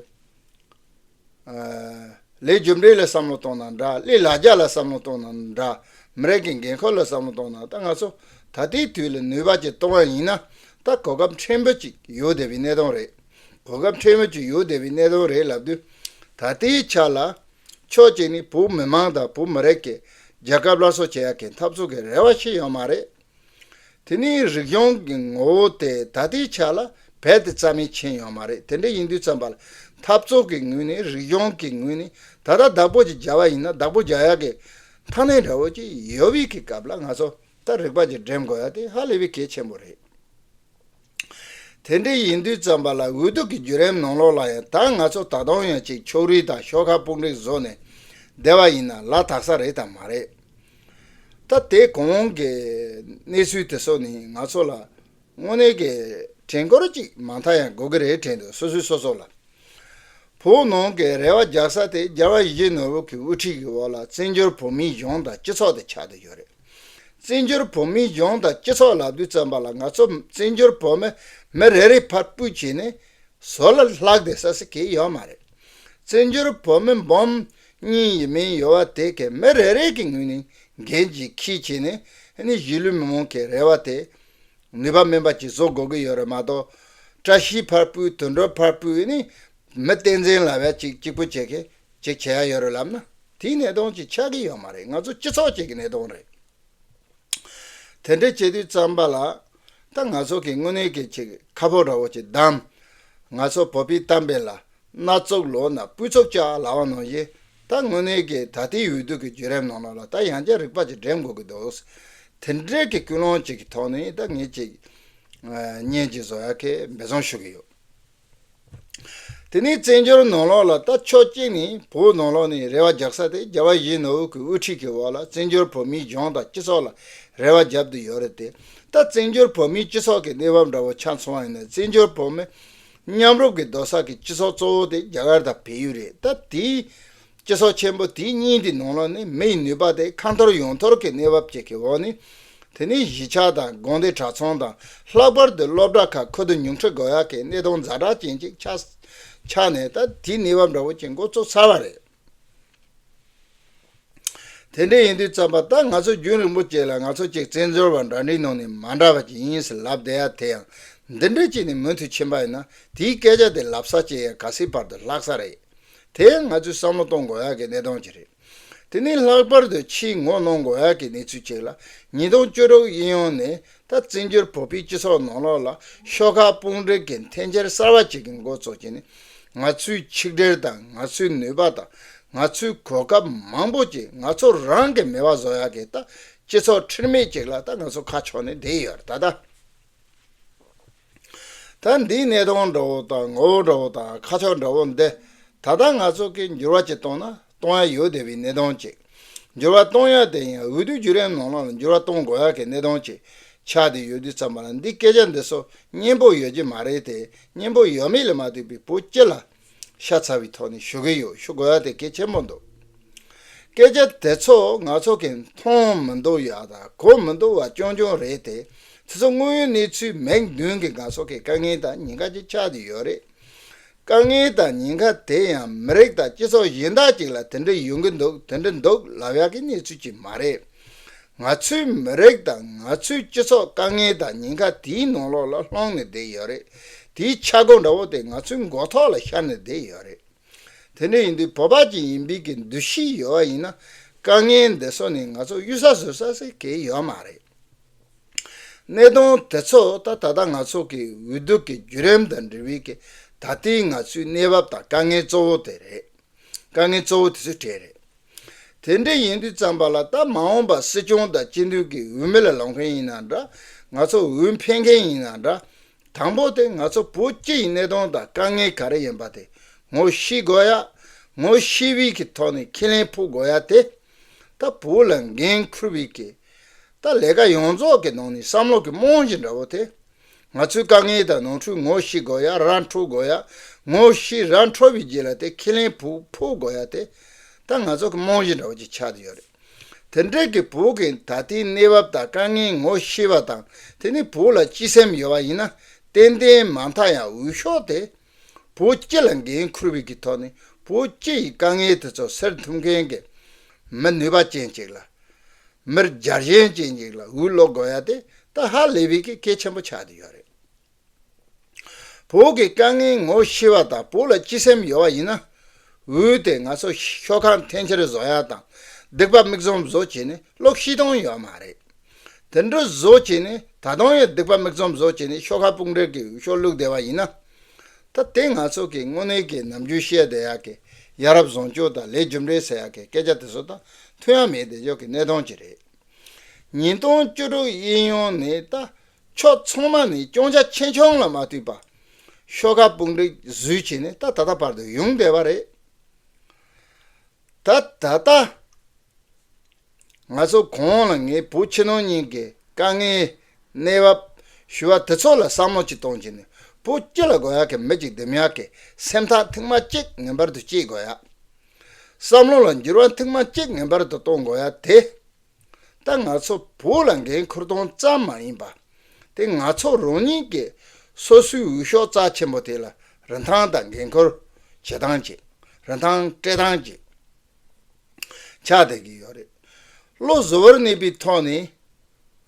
ལས་རྒྱུ་འབྲས་ལ་བསམ་བློ་གཏོང་ན་འདྲ། ལས་ལ་རྒྱ་ལ་བསམ་བློ་གཏོང་ན་འདྲ། མི་རིགས་ཀྱི་འགན་ཁུར་ལ་བསམ་བློ་གཏོང་ན། ད་ང་ཚོ་ད་ལྟའི་དུས་ལ་ནུས་པ་ཅིག་གཏོང་བ་ཡིན་ན། ད་གོ་སྐབས་ཕྲན་བུ་ཅིག་ཡོད་བསྡད་པའི་གནད་དོན་རེད། གོ་སྐབས་ཕྲན་བུ་ཅིག་ཡོད་བསྡད་པའི་གནད་དོན་རེད་ལབ་དུས། ད་ལྟའི་ཆ་ལ་ཕྱོགས་གཅིག་ནས་བོད་མི་མང་དང་བོད་མི་རིགས་ཀྱི་རྒྱལ་ཁབ་སླར་གསོ་བྱེད་ཡག་གི་འཐབ་རྩོད་ཀྱི་རེ་བ་ཞིག་ཡོད་མ་རེད། དེ་ནས་རིག་གཞུང་གི་ངོ་བོ་དེ་ད་ལྟའི་ཆ་ལ་རྦད་དེ་རྩ་མེད་ཕྱིན་ཡོད་མ་རེད། དེ་འདྲ་ཡིན་དུས་ཙམ་པ་ལ་འཐབ་རྩོད་ཀྱི་ངོས་ནས་རིག་གཞུང་གི་ངོས་ནས་ད་ལྟ་བདག་པོ་ཅིག་བརྒྱབ་པ་ཡིན་ན་བདག་པོ་རྒྱག་ཡག་གི་ཐ་སྙད་འདྲ་བོ་ཅིག་ཡོད་པའི་གི་སྐབས་ལ་ང་ཚོ་ད་རིག་པ་ཅིག་འགྲེམས་དགོས་ཡག་དེ་ཧ་ལས་པའི་གལ་ཆེན་པོ་རེད། དེ་འདྲ་ཡིན་དུས་ཙམ་པ་ལ་འོས་བསྡུ་གི་བརྒྱུད་རིམ་ནང་ལོགས་ལ་ཡང་ད་ང་ཚོ་ད་དུང་ཡང་ཅིག་ཕྱོགས་རིས་དང་ཤོག་ཁག་དཔུང་སྒྲིག་བཟོ་ནས་བསྡད་པ་ཡིན་ན་ལ་དྭགས་ས་རེད་དམ་མ་རེད། ད་དེ་གོང་གི་གནས་ཚུལ་དེ་ཚོ་ནི་ང་ཚོ་ལ་དངོས་གནས་ཀྱི་དྲན་སྐུལ་ཅིག་མ་མཐའ་ཡང་དགོས་ཀྱི་རེད་དྲན་འདུག་སོ་སོས་སོ་སོ་ལ། བོད་ནང་གི་རེ་བ་རྒྱག་ས་དེ་རྒྱལ་བ་ཡིད་བཞིན་ནོར་བུ་གི་དབུ་ཁྲིད་ཀྱི་འོག་ལ་བཙན་བྱོལ་བོད་མིའི་གཞུང་དང་སྤྱི་ཚོགས་དེ་ཆགས་བསྡད་ཡོད་རེད། བཙན་བྱོལ་བོད་མིའི་གཞུང་དང་སྤྱི་ཚོགས་ལབ་དུས་ཙམ་པ་ལ་ང་ཚོ་བཙན་བྱོལ་བོད་མི་མི་རེ་རེ་ཕར་སྤུས་བྱས་ནས་ཟུར་ལ་ལྷག་བསྡད་ས་ཟེར་གྱི་ཡོད་མ་རེད། བཙན་བྱོལ་བོད་མི་འབུམ་གཉིས་ཡས་མས་ཡོད་པ་དེ་གའི་མི་རེ་རེ་གི་ངོས་ནས་འགན་ཅིག་འཁྱེར་བྱས་ནས་ཨ་ནི་གཞིས་ལུས་མི་མང་གི་རེ་བ་དེ་ནུས་པ་སྨིན་པ་ཅིག་བཟོ་དགོས་ཀྱི་ཡོད་རེད་མ་གཏོགས། བཀྲ་ཤིས་ཕར་སྤུས་དུད་འགྲོ་ཕར་སྤུས་ཨ་ནི་མི་བསྟན་འཛིན་ལབ་ཡག་ཅིག་གཅིག་པུ་བྱེད་མཁན་ཅིག་བྱེད་ཡག་ཡོད་རེད་ལབ་ན་དེའི་གནད་དོན་ཅིག་ཆགས་ཀྱི་ཡོད་མ་རེད། ང་ཚོ་སྤྱི་ཚོགས་ཅིག་གི་གནད་དོན་རེད། དེ་འདྲ་བྱེད་དུས་ཙམ་པ་ལ་ད་ང་ཚོ་གི་དངོས་གནས་ཀྱི་ཅིག་ཁ་ཕོ་འདྲ་བོ་ཅིག་བསྡམས། ང་ཚོ་བོད་པའི་གཏམ་དཔེ་ལ་སྣ་ཚོགས་ལོ་ན་སྤུས་ཚོགས་བཅག་ལབ་པ་ནང་བཞིན། ད་དངོས་གནས་ཀྱི་ད་ལྟའི་འོས་བསྡུ་གི་བརྒྱུད་རིམ་ནང་ལོགས་ལ་ད་ཡང་བསྐྱར་རིག་པ་ཅིག་འགྲེམས་དགོས་ཀྱི་འདུག་དེ་འདྲའི་གི་ཀུན་སློང་ཅིག་གི་ཐོག་ནས་ད་ངས་ཅིག་བརྙན་ཅིག་བཟོ་ཡག་གི་འབད་བརྩོན་ཞུ་གི་ཡོད། དེ་ནས་བཙན་བྱོལ་ནང་ལོགས་ལ་ད་ཕྱོགས་གཅིག་ནས་བོད་ནང་ལོགས་ནས་རེ་བ་རྒྱག་ས་དེ་རྒྱལ་བ་ཡིད་བཞིན་ནོར་བུ་གི་དབུ་ཁྲིད་ཀྱི་འོག་ལ་བཙན་བྱོལ་བོད་མིའི་གཞུང་དང་སྤྱི་ཚོགས་ལ་རེ་བ་བརྒྱབ་བསྡད་ཡོད་རེད་དེ། ད་བཙན་བྱོལ་བོད་མིའི་སྤྱི་ཚོགས་ཀྱི་གནས་བབ་འདྲ་བོ་ཆ་མཚོན་པ་ཡིན་ན་བཙན་བྱོལ་བོད་མི་མཉམ་རུབ་ཀྱིས་སྡོད་ས་གི་སྤྱི་ཚོགས་གཙོ་བོ་དེ་རྒྱ་གར་དང་བལ་ཡུལ་རེད། ད་དེའི་སྤྱི་ཚོགས་ཆེན་པོ་དེ་གཉིས་དེ་ནང་ལོགས་ནས་མི་ཡི་ནུས་པ་དེ་ཁ་འཐོར་ཡོང་འཐོར་གྱི་གནས་བབ་ཅིག་གི་འོག་ནས། དེ་ནས་གཞིས་ཆགས་དང་དགོན་སྡེ་གྲྭ་ཚང་དང་ལྷག་པར་དུ་སློབ་གྲྭ་ཁག་ཁུ་བསྡུ་ཉུང་འཕྲི་དགོས་ཡག་གི་གནད་དོན་ཛ་དྲག་ཅན་ཅིག་ཆགས་ཆགས་ནས། ད་དེའི་གནས་བབ་འདྲ་བོ་ཅིག་འགོ་བཙུགས་ཚར་བ་རེད། དེ་འདྲ་ཡིན་དུས་ཙམ་པ་ད་ང་ཚོ་རྒྱུན་རིང་པོ་ཅིག་ལ་ང་ཚོ་ཅིག་བཙན་བྱོལ་བ་འདྲ་འདྲའི་ནང་ནས་མ་འདྲ་བ་ཅིག་ཡིན་ཟེར་ལབ་བསྡད་ཡག་དེ་ཡང་འདི་འདྲ་ཅིག་ནས་མུ་མཐུད་ཕྱིན་པ་ཡིན་ན་དེའི་སྐད་ཆ་དེ་ལབ་ས་ཅིག་ཡང་ག་སྲིད་བར་དུ་ལྷག་ས་རེད། དེ་ཡང་ང་ཚོས་བསམ་བློ་གཏོང་དགོས་ཡག་གི་གནད་དོན་ཅིག་རེད། དེ་ནས་ལྷག་པར་དུ་ཕྱིའི་ངོ་གནོང་དགོས་ཡག་གི་གནས་ཚུལ་ཅིག་ལ། ཉིས་སྟོང་བཅུ་དྲུག་གཡས་གཡོན་ནས་ད་བཙན་བྱོལ་བོད་པའི་སྤྱི་ཚོགས་ནང་ལོགས་ལ་ཤོག་ཁག་དཔུང་སྒྲིག་གི་འཐེན་འཁྱེར་གསར་བ་ཅིག་གི་འགོ་བཙུགས་བྱས་ནས། ང་ཚོའི་ཆིག་སྒྲིལ་དང་ང་ཚོའི་ནུས་པ་དང་ང་ཚོའི་གོ་སྐབས་མང་པོ་ཅིག་ང་ཚོ་རང་གིས་མེད་པ་བཟོ་ཡག་གི་ད་སྤྱི་ཚོགས་ཁྲེལ་མེད་ཅིག་ལ་ད་ང་ཚོ་ཁ་ཕྱོགས་ནས་བསྡད་ཡོད་རེད་ད་ལྟ། ད་འདིའི་གནད་དོན་འདྲ་བོ་དང་ངོ་བོ་འདྲ་བོ་དང་ཁ་ཕྱོགས་འདྲ་བོ་འདི་ད་ལྟ་ང་ཚོ་གིས་འགྱུར་བ་ཅིག་གཏོང་ན་གཏོང་ཡ་ཡོད་བསྡད་པའི་གནད་དོན་ཅིག་འགྱུར་བ་གཏོང་ཡ་དེ་ཡང་འོས་བསྡུ་བརྒྱུད་རིམ་ནང་ལོགས་ལ་འགྱུར་བ་གཏོང་དགོས་ཡ་གི་གནད་དོན་ཅིག་ཆགས་བསྡད་ཡོད་དུས་ཙམ་པ་ལ། འདི་སྐད་ཆ་འདི་ཚོ་སྙན་པོ་ཡོད་ཀྱི་མ་རེད་དེ། སྙན་པོ་ཡོད་མེད་ལ་མ་ལྟོས་པའི་བོད་སྤྱི་ལ་ ཤ་ཚ་བའི་ཐོག་ནས་ཞུ་གི་ཡོད། ཞུ་དགོས་ཡ་དེ་གལ་ཆེན་པོ་འདུག་སྐད་ཆ་དེ་ཚོ་ང་ཚོ་གིས་མཐོང་མི་འདུག་ཡ་དང་གོ་མི་འདུག་བ་རྐྱང་རྐྱང་རེད་དེ། དེ་ཚོ་དངོས་ཡོད་གནས་ཚུལ་མིག་མདུན་གྱི་ང་ཚོ་གི་དཀའ་ངལ་དང་ཉེན་ཁ་ཅིག་ཆགས་བསྡད་ཡོད་རེད། དཀའ་ངལ་དང་ཉེན་ཁ་དེ་ཡང་མི་རིགས་དང་སྤྱི་ཚོགས་གཞན་དག་ཅིག་ལ་དེ་འདྲ་ཡོང་གི་འདུག་དེ་འདྲ་འདུག་ལབ་ཡག་གི་གནས་ཚུལ་ཅིག་མ་རེད། ང་ཚོའི་མི་རིགས་དང་ང་ཚོའི་སྤྱི་ཚོགས་དཀའ་ངལ་དང་ཉེན་ཁ་དེའི་ནང་ལོགས་ལ་ལྷུང་ནས་བསྡད་ཡོད་རེད། དེའི་ཆག་སྒོ་འདྲ་བོ་དེ་ང་ཚོའི་མགོ་ཐོག་ལ་ཤར་ནས་བསྡད་ཡོད་རེད། དེ་འདྲ་ཡིན་དུས་བོད་པ་ཅིག་ཡིན་པའི་གི་འདུ་ཤེས་ཡོད་པ་ཡིན་ན། དཀའ་ངལ་འདི་ཚོ་ནས་ང་ཚོ་གཡུལ་ས་བཟོད་ས་ཟེར་གི་ཡོད་མ་རེད། གནད་དོན་དེ་ཚོ་ད་ད་ལྟ་ང་ཚོ་གི་འོས་བསྡུ་གི་བརྒྱུད་རིམ་དང་འབྲེལ་བའི་གི་ད་ལྟའི་ང་ཚོའི་གནས་བབ་དང་དཀའ་ངལ་གཙོ་བོ་དེ་རེད། དཀའ་ངལ་གཙོ་བོ་དེ་ཚོའི་གྲས་རེད། དེ་འདྲ་ཡིན་དུས་ཙམ་པ་ལ་ད་མ་འོངས་པ་སྲིད་སྐྱོང་དང་སྤྱི་འཐུས་ཀྱི་འོས་མི་ལ་ལངས་མཁན་ཡིན་ན་འདྲ། ང་ཚོ་འོས་འཕེན་མཁན་ཡིན་ན་འདྲ། དང་པོ་དེ་ང་ཚོ་བོད་སྤྱི་ཡི་གནད་དོན་དང་དཀའ་ངལ་ག་རེ་ཡིན་པ་དེ་ངོ་ཤེས་དགོས་ཡ། ངོ་ཤེས་པའི་གི་ཐོག་ནས་ཁས་ལེན་ཕོག་དགོས་ཡ་དེ། ད་བོད་ལ་འགན་འཁུར་བའི་གི་ད་ལས་ཀ་ཡོངས་རྫོགས་ཀྱི་ནང་ནས་བསམ་བློ་གི་རྨང་གཞི་འདྲ་བོ་དེ། ང་ཚོའི་དཀའ་ངལ་དང་ནོར་འཁྲུལ་ངོ་ཤེས་དགོས་ཡ། ར་འཕྲོད་དགོས་ཡ། ངོ་ཤེས་ར་འཕྲོད་པའི་རྗེས་ལ་དེ་ཁས་ལེན་ཕོག་ཕོག་དགོས་ཡ་དེ། ད་ང་ཚོ་གི་རྨང་གཞི་འདྲ་བོ་ཅིག་ཆགས་བསྡད་ཡོད་རེད། དེ་འདྲའི་གི་བོད་ཀྱི་ད་ལྟའི་གནས་བབ་དང་དཀའ་ངལ་ངོ་ཤེས་པ་དང་དེ་ནི་བོད་ལ་སྤྱི་སེམས་ཡོད་པ་ཡིན་ན། ཏན་ཏན་མ་མཐའ་ཡང་འོས་ཤོག་དེ་བོད་སྤྱི་ལ་འགན་འཁུར་བའི་གི་ཐོག་ནས་བོད་སྤྱི་ཡི་དཀའ་ངལ་དེ་ཚོ་སེལ་ཐུབ་མཁན་གྱི་མི་ནུས་པ་ཅན་ཅིག་ལ། མིར་རྒྱལ་ཞེན་ཅན་ཅིག་ལ་འོས་སློག་དགོས་ཡ་དེ་ད་ཧ་ལས་པའི་གི་གལ་ཆེན་པོ་ཆགས་བསྡད་ཡོད་རེད། བོད་ཀྱི་དཀའ་ངལ་ངོ་ཤེས་པ་དང་བོད་ལ་སྤྱི་སེམས་ཡོད་པ་ཡིན་ན། འོས་དེ་ང་ཚོ་ཤོག་ཁག་འཐེན་འཁྱེར་བཟོ་ཡ་དང་སྡིག་པ་མིག་བཙུམ་བཟོ་བྱས་ནས་བློ་ཤི་སྟངས་ཡོད་མ་རེད། དེ་འདྲ་བཟོ་བྱས་ནས་ད་དུང་ཡང་སྡིག་པ་མིག་བཙུམ་བཟོ་བྱས་ནས་ཤོག་ཁག་དཔུང་སྒྲིག་གི་འོས་ཤོག་བླུགས་བསྡད་པ་ཡིན་ན། ད་དེ་ང་ཚོ་གི་དངོས་གནས་ཀྱི་ནམ་རྒྱུན་བཤད་བསྡད་ཡག་གི་ཡ་རབས་བཟང་སྤྱོད་དང་ལས་རྒྱུ་འབྲས་ཟེར་ཡག་གི་སྐད་ཆ་དེ་ཚོ་དང་མཐུན་ཡ་མེད་བསྡད་ཡག་གི་གནད་དོན་ཅིག་རེད། ཉིས་སྟོང་བཅུ་དྲུག་གཡས་གཡོན་ནས་ད་ཕྱོགས་ཚང་མ་ནས་སྐྱོན་ཆ་ཆེ་ཆུང་ལ་མ་ལྟོས་པ། ཤོག་ཁག་དཔུང་སྒྲིག་བཟོས་བྱས་ནས་ད་ད་ལྟ་བར་དུ་ཡོང་བསྡད་པ་རེད། ད་ད་ལྟ་ང་ཚོ་གོང་ལ་ངས་བོད་ཕྱི་ནང་གཉིས་ཀྱི་དཀའ་ངལ་གནས་བབ་ཞུ་བ་དེ་ཚོ་ལ་བསམ་བློ་ཅིག་གཏོང་བྱས་ནས་བོད་སྤྱི་ལ་དགོས་ཡག་གི་མི་ཅིག་འདེམས་ཡག་གི་སེམས་ཐག་ཐེངས་མ་གཅིག་ངེས་པར་དུ་བྱེད་དགོས་ཡག་བསམ་བློ་ལ་འགྱུར་བ་ཐེངས་མ་གཅིག་ངེས་པར་དུ་གཏོང་དགོས་ཡག་དེ། ད་ང་ཚོ་བོད་ལ་འགན་འཁུར་སྟངས་ཙམ་མ་ཡིན་པ། དེ་ང་ཚོ་རང་ཉིད་ཀྱི་སོ་སོའི་འོས་ཤོག་རྩ་ཆེན་པོ་དེ་ལ་རིན་ཐང་དང་འགན་འཁུར་བྱེད་སྟངས་ཅིག་རིན་ཐང་སྤྲད་སྟངས་ཅིག་ཆགས་བསྡད་ཀྱི་ཡོད་རེད། བློ་གཟུ་བོར་གནས་པའི་ཐོག་ནས་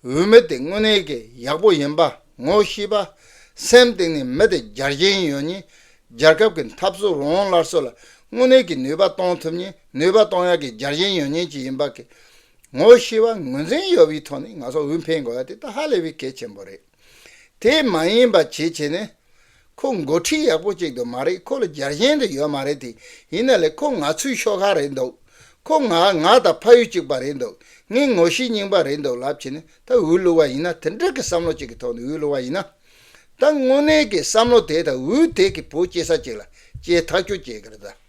འོས་མི་དེ་དངོས་གནས་ཀྱི་ཡག་པོ་ཡིན་པ་ངོ་ཤེས་པ། སེམས་གཏིང་ནས་མི་དེ་རྒྱལ་ཞེན་ཡོད་མཁན། རྒྱལ་ཁབ་ཀྱི་འཐབ་རྩོད་རང་དབང་སླར་གསོ་ལ་དངོས་གནས་ཀྱི་ནུས་པ་གཏོང་ཐུབ་མཁན། ནུས་པ་གཏོང་ཡག་གི་རྒྱལ་ཞེན་ཡོད་མཁན་ཅིག་ཡིན་པ་གི་ངོ་ཤེས་པ་ངོས་འཛིན་ཡོད་པའི་ཐོག་ནས་ང་ཚོ་འོས་འཕེན་དགོས་ཡ་དེ་ད་ཧ་ལས་པའི་གལ་ཆེན་པོ་རེད། དེ་མ་ཡིན་པ་བྱེད་བྱས་ནས། ཁོ་འགོ་ཁྲིད་ཡག་པོ་ཅིག་ཏུ་མ་རེད། ཁོ་ལ་རྒྱལ་ཞེན་དུ་ཡོད་མ་རེད་དེ། ཡིན་ན་ལས་ཁོ་ང་ཚོའི་ཤོག་ཁག་རེད་འདུག་ཁོ་ང་ང་དང་ཕ་ཡུལ་གཅིག་པ་རེད་འདུག་ངའི་ངོ་ཤེས་རྙིང་པ་རེད་འདུག་ལབ་བྱས་ནས་ད་འོས་བླུགས་པ་ཡིན་ན། དེ་འདྲ་གི་བསམ་བློ་ཅིག་གི་ཐོག་ནས་འོས་བླུགས་པ་ཡིན་ན། ད་དངོས་གནས་ཀྱི་བསམ་བློ་དེ་དང་འོས་དེ་གི་བོད་སྐྱེལ་ས་ཅིག་ལ་སྐྱེལ་ཐག་གཅོད་བྱེད་ཀྱི་རེད་ད།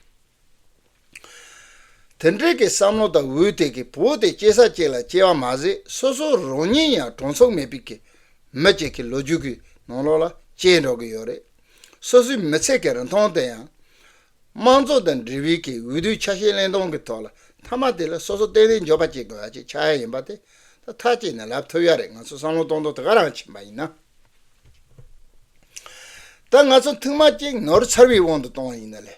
དེ་འདྲའི་གི་བསམ་བློ་དང་འོས་དེ་གི་བོད་དེ་སྐྱེལ་ས་གཅིག་ལ་སྐྱེལ་བ་མ་ཟད། སོ་སོ་རང་ཉིད་ཡང་གྲོང་ཚོ་མེད་པའི་གི་མི་གཅིག་གི་ལོ་རྒྱུས་ཀྱི་ནང་ལོགས་ལ་སྐྱེལ་འགྲོ་གི་ཡོད་རེད། སོ་སོའི་མི་ཚེ་གི་རིན་ཐང་དེ་ཡང་། དམངས་གཙོ་དང་འབྲེལ་བའི་གི་འོས་བསྡུའི་ཆ་ཤས་ལེན་སྟངས་ཀྱི་ཐོག་ལ་མཐའ་མ་དེ་ལ་སོ་སོ་ཏན་ཏན་འབྱོར་པ་སྐྱེལ་དགོས་ཡ་ཅིག་ཆགས་ཡ་ཡིན་པ་དེ་ད་ཐག་བཅད་ནས་ལབ་ཐུབ་ཡ་རེད། ང་ཚོ་བསམ་བློ་གཏོང་སྟངས་དེ་ག་རང་ཕྱིན་པ་ཡིན་ན། ད་ང་ཚོ་ཐེངས་མ་གཅིག་ནོར་ཚར་བའི་དབང་དུ་གཏོང་བ་ཡིན་ན་ལས།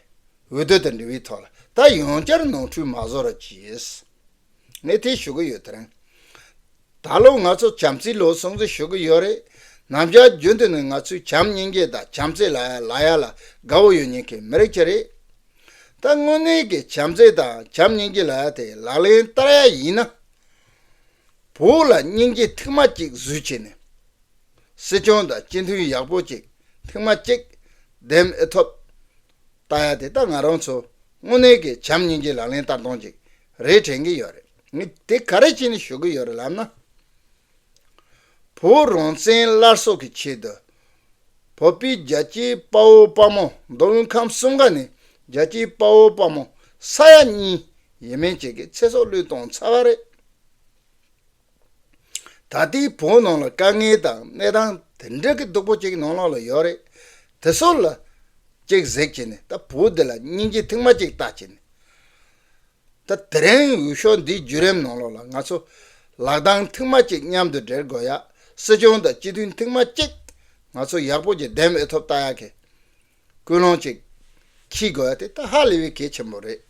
འོས་བསྡུ་དང་འབྲེལ་བའི་ཐོག་ལ་ད་ཡང་བསྐྱར་ནོར་འཁྲུལ་མ་བཟོ་རོགས་གྱིས། ངས་དེ་ཞུ་གི་ཡོད། དེ་རིང་ད་ལོ་ང་ཚོ་བྱམས་བརྩེའི་ལོ་སྲུང་བརྩི་ཞུ་གི་ཡོད་རེད། ནམ་ཞག་རྒྱུན་དུ་ནས་ང་ཚོས་བྱམས་སྙིང་རྗེ་དང་བྱམས་བརྩེ་ལབ་ཡ་ལ་དགའ་བོ་ཡོད་མཁན་གྱི་མི་རིགས་ཅིག་རེད། ད་དངོས་གནས་ཀྱི་བྱམས་བརྩེ་དང་བྱམས་སྙིང་རྗེ་ལབ་ཡ་དེ་ལག་ལེན་བསྟར་ཡ་ཡིན་ན། བོད་ལ་སྙིང་རྗེ་ཐེངས་མ་གཅིག་བཟོས་བྱས་ནས། སྲིད་སྐྱོང་དང་སྤྱི་འཐུས་ཡག་པོ་ཅིག་ཐེངས་མ་གཅིག་འདེམས་ཨེ་ཐུབ། ལྟ་ཡ་དེ་ད་ང་རང་ཚོ་དངོས་གནས་ཀྱི་བྱམས་སྙིང་རྗེ་ལག་ལེན་བསྟར་སྟངས་ཅིག་རེད་དྲན་གྱི་ཡོད་རེད། ངས་དེ་ག་རེ་བྱས་ནས་ཞུ་གི་ཡོད་རེད་ལབ་ན། བོད་རང་བཙན་སླར་གསོ་གི་ཆེད་དུ། བོད་པའི་རྒྱལ་གཅེས་དཔའ་བོ་དཔའ་མོ། མདོ་དབུས་ཁམས་གསུམ་ཀ་ནས་རྒྱལ་གཅེས་དཔའ་བོ་དཔའ་མོ་ས་ཡ་གཉིས་ཡས་མས་ཅིག་གི་ཚེ་སྲོག་བློས་བཏང་ཚར་བ་རེད། ད་ལྟའི་བོད་ནང་ལ་དཀའ་ངལ་དང་གནས་སྟངས་དེ་འདྲ་གི་སྡུག་པོ་ཅིག་ནང་ལོགས་ལ་ཡོད་རེད། དེ་ཚོ་ལ་ གཅིག་གཟིགས་བྱས་ནས། ད་བོད་འདི་ལ་སྙིང་རྗེ་ཐེངས་མ་གཅིག་བལྟས་བྱས་ནས། ད་དེ་རིང་འོས་ཤོག་འདིའི་བརྒྱུད་རིམ་ནང་ལོགས་ལ་ང་ཚོ་ལག་གདང་ཐེངས་མ་གཅིག་མཉམ་དུ་སྦྲེལ་དགོས་ཡ། སྲིད་སྐྱོང་དང་སྤྱི་འཐུས་ཐེངས་མ་གཅིག་ང་ཚོ་ཡག་པོ་ཅིག་འདེམས་འོས་ཐོབ་ལྟ་ཡ་གི་ཀུན་སློང་ཅིག་འཁྱེར་དགོས་ཡ་དེ་ད་ཧ་ལས་པའི་གལ་ཆེན་པོ་རེད།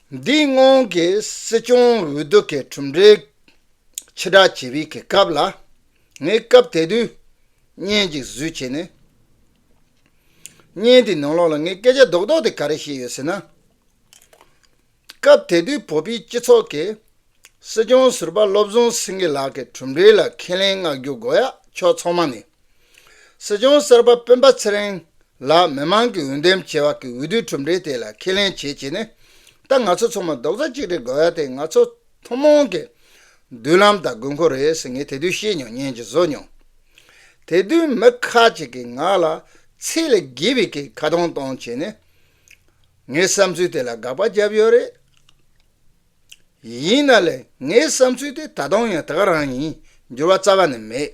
འདིའི་སྔོན་གྱི་སྲིད་སྐྱོང་འོས་བསྡུ་གི་གྲུབ་འབྲས་ཕྱིར་བསྒྲགས་བྱེད་པའི་གི་སྐབས་ལ། ངས་སྐབས་དེ་དུས་བརྙན་ཅིག་བཟོས་བྱས་ནས། བརྙན་དེའི་ནང་ལོགས་ལ་ངས་སྐད་ཆ་རྡོག་རྡོག་དེ་ག་རེ་བཤད་ཡོད་ཟེར་ན། སྐབས་དེ་དུས་བོད་པའི་སྤྱི་ཚོགས་ཀྱི་སྲིད་སྐྱོང་ཟུར་པ་བློ་བཟང་སེང་གེ་ལགས་ཀྱི་གྲུབ་འབྲས་ལ་ཁས་ལེན་མངགས་རྒྱུ་དགོས་ཡ་ཕྱོགས་ཚང་མ་ནས། སྲིད་སྐྱོང་གསར་པ་སྤེན་པ་ཚེ་རིང་ལ་མི་མང་གིས་འོས་འདེམས་བྱས་པ་གི་འོས་བསྡུའི་གྲུབ་འབྲས་དེ་ལ་ཁས་ལེན་བྱེད་ཅེས་ནས། ད་ང་ཚོ་ཚང་མ་རྡོག་རྩ་གཅིག་སྒྲིལ་དགོས་ཡ་དེ་ང་ཚོ་ཐུན་མོང་གི་མདུན་ལམ་དང་དགོས་མཁོ་རེད་ཟེར་ངས་དེ་དུས་བཤད་མྱོང་། བརྙན་ཅིག་བཟོ་མྱོང་། དེ་དུས་མི་ཁ་ཅིག་གིས་ང་ལ་ཚད་ལས་བརྒལ་བའི་གི་ཁ་རྡུང་གཏོང་བྱས་ནས། ངའི་བསམ་ཚུལ་དེ་ལ་དགག་པ་བརྒྱབ་ཡོད་རེད། ཡིན་ན་ལས་ངའི་བསམ་ཚུལ་དེ་ད་དུང་ཡང་དེ་ག་རང་ཡིན། འགྱུར་བ་རྩ་བ་ནས་མེད།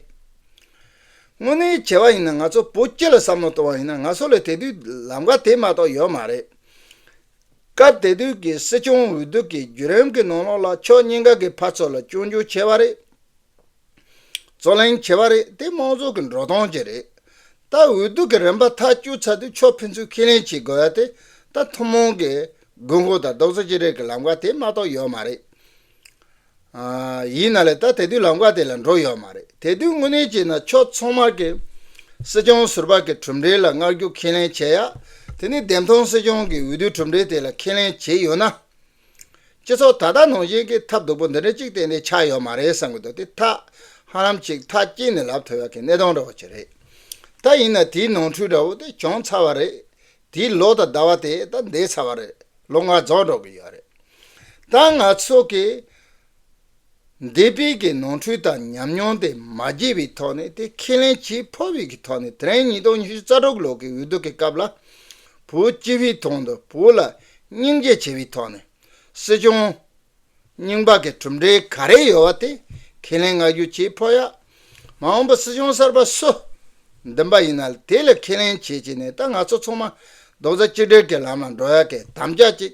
དངོས་གནས་བྱས་པ་ཡིན་ན། ང་ཚོ་བོད་སྤྱི་ལ་བསམ་བློ་གཏོང་བ་ཡིན་ན། ང་ཚོ་ལ་དེ་དུས་ལམ་ཁ་དེ་མ་གཏོགས་ཡོད་མ་རེད། སྐབས་དེ་དུས་ཀྱི་སྲིད་སྐྱོང་འོས་བསྡུ་གི་བརྒྱུད་རིམ་གྱི་ནང་ལོགས་ལ་ཕྱོགས་གཉིས་ཀ་གི་ཕར་ཚུར་ལ་སྐྱོན་བརྗོད་བྱས་པ་རེད། རྩོད་གླེང་བྱས་པ་རེད། དེ་དམངས་གཙོ་གི་འགྲོ་སྟངས་ཅིག་རེད། ད་འོས་བསྡུ་གི་རིམ་པ་མཐའ་བསྐྱུར་ཚར་དུས་ཕྱོགས་ཕན་ཚུན་ཁས་ལེན་བྱེད་དགོས་ཡ་དེ་ད་ཐུན་མོང་གི་དགོས་མཁོ་དང་རྡོག་རྩ་གཅིག་སྒྲིལ་གྱི་ལམ་ཁ་དེ་མ་གཏོགས་ཡོད་མ་རེད། ཨ། ཡིན་ན་ལས་ད་དེ་དུས་ལམ་ཁ་དེ་ལ་འགྲོ་ཡོད་མ་རེད། དེ་དུས་དངོས་གནས་བྱས་ན་ཕྱོགས་ཚང་མ་གི་སྲིད་སྐྱོང་ཟུར་པ་གི་གྲུབ་འབྲས་ལ་མངགས་རྒྱུ་ཁས་ལེན་བྱེད་ཡ། དེ་ནས་བདེན་མཐོང་སྲིད་སྐྱོང་གི་འོས་བསྡུའི་གྲུབ་འབྲས་དེ་ལ་ཁས་ལེན་བྱས་ཡོད་ན། སྤྱི་ཚོགས་ད་ལྟ་ནང་བཞིན་གྱི་ཐབས་སྡུག་པོ་འདི་འདྲ་གཅིག་ཏན་ཏན་ཆགས་ཡོད་མ་རེད་བསམ་གྱི་འདུག་དེ་ཐག་ཧ་ལམ་ཅིག་ཐག་བཅད་ནས་ལབ་ཐུབ་ཡག་གི་གནད་དོན་འདྲ་བོ་ཅིག་རེད། ད་ཡིན་ན་དེའི་ནོར་འཁྲུལ་འདྲ་བོ་དེ་བྱུང་ཚར་བ་རེད། དེའི་ལོ་དང་ཟླ་བ་དེ་ད་འདས་ཚར་བ་རེད། ལོ་ལྔ་རྫོགས་འགྲོ་གི་ཡོད་རེད། ད་ང་ཚོ་གི་འདས་པའི་གི་ནོར་འཁྲུལ་དང་ཉམས་མྱོང་དེ་མ་བརྗེད་པའི་ཐོག་ནས། དེ་ཁས་ལེན་བྱེད་ཕོད་པའི་གི་ཐོག་ནས། དེ་རིང་ཉིས་སྟོང་ཉི་ཤུ་རྩ་དྲུག་ལོ་གི་འོས་བསྡུ་གི་སྐབས་ལ་བོད་སྤྱི་པའི་དོན་དུ། བོད་ལ་སྙིང་རྗེ་བྱེད་པའི་ཐོག་ནས། སྲིད་སྐྱོང་རྙིང་པ་གི་གྲུབ་འབྲས་ག་རེ་ཡོད་པ་དེ་ཁས་ལེན་མངགས་རྒྱུ་བྱེད་ཕོད་ཡ། མ་འོངས་པ་སྲིད་སྐྱོང་གསར་པ་སུ་འདེམས་པ་ཡིན་ན་དེ་ལ་ཁས་ལེན་བྱེད་ཅེས་ནས། ད་ང་ཚོ་ཚང་མ་རྡོག་རྩ་གཅིག་སྒྲིལ་གྱི་ལམ་ལ་འགྲོ་ཡ་གི་དམ་བཅའ་གཅིག་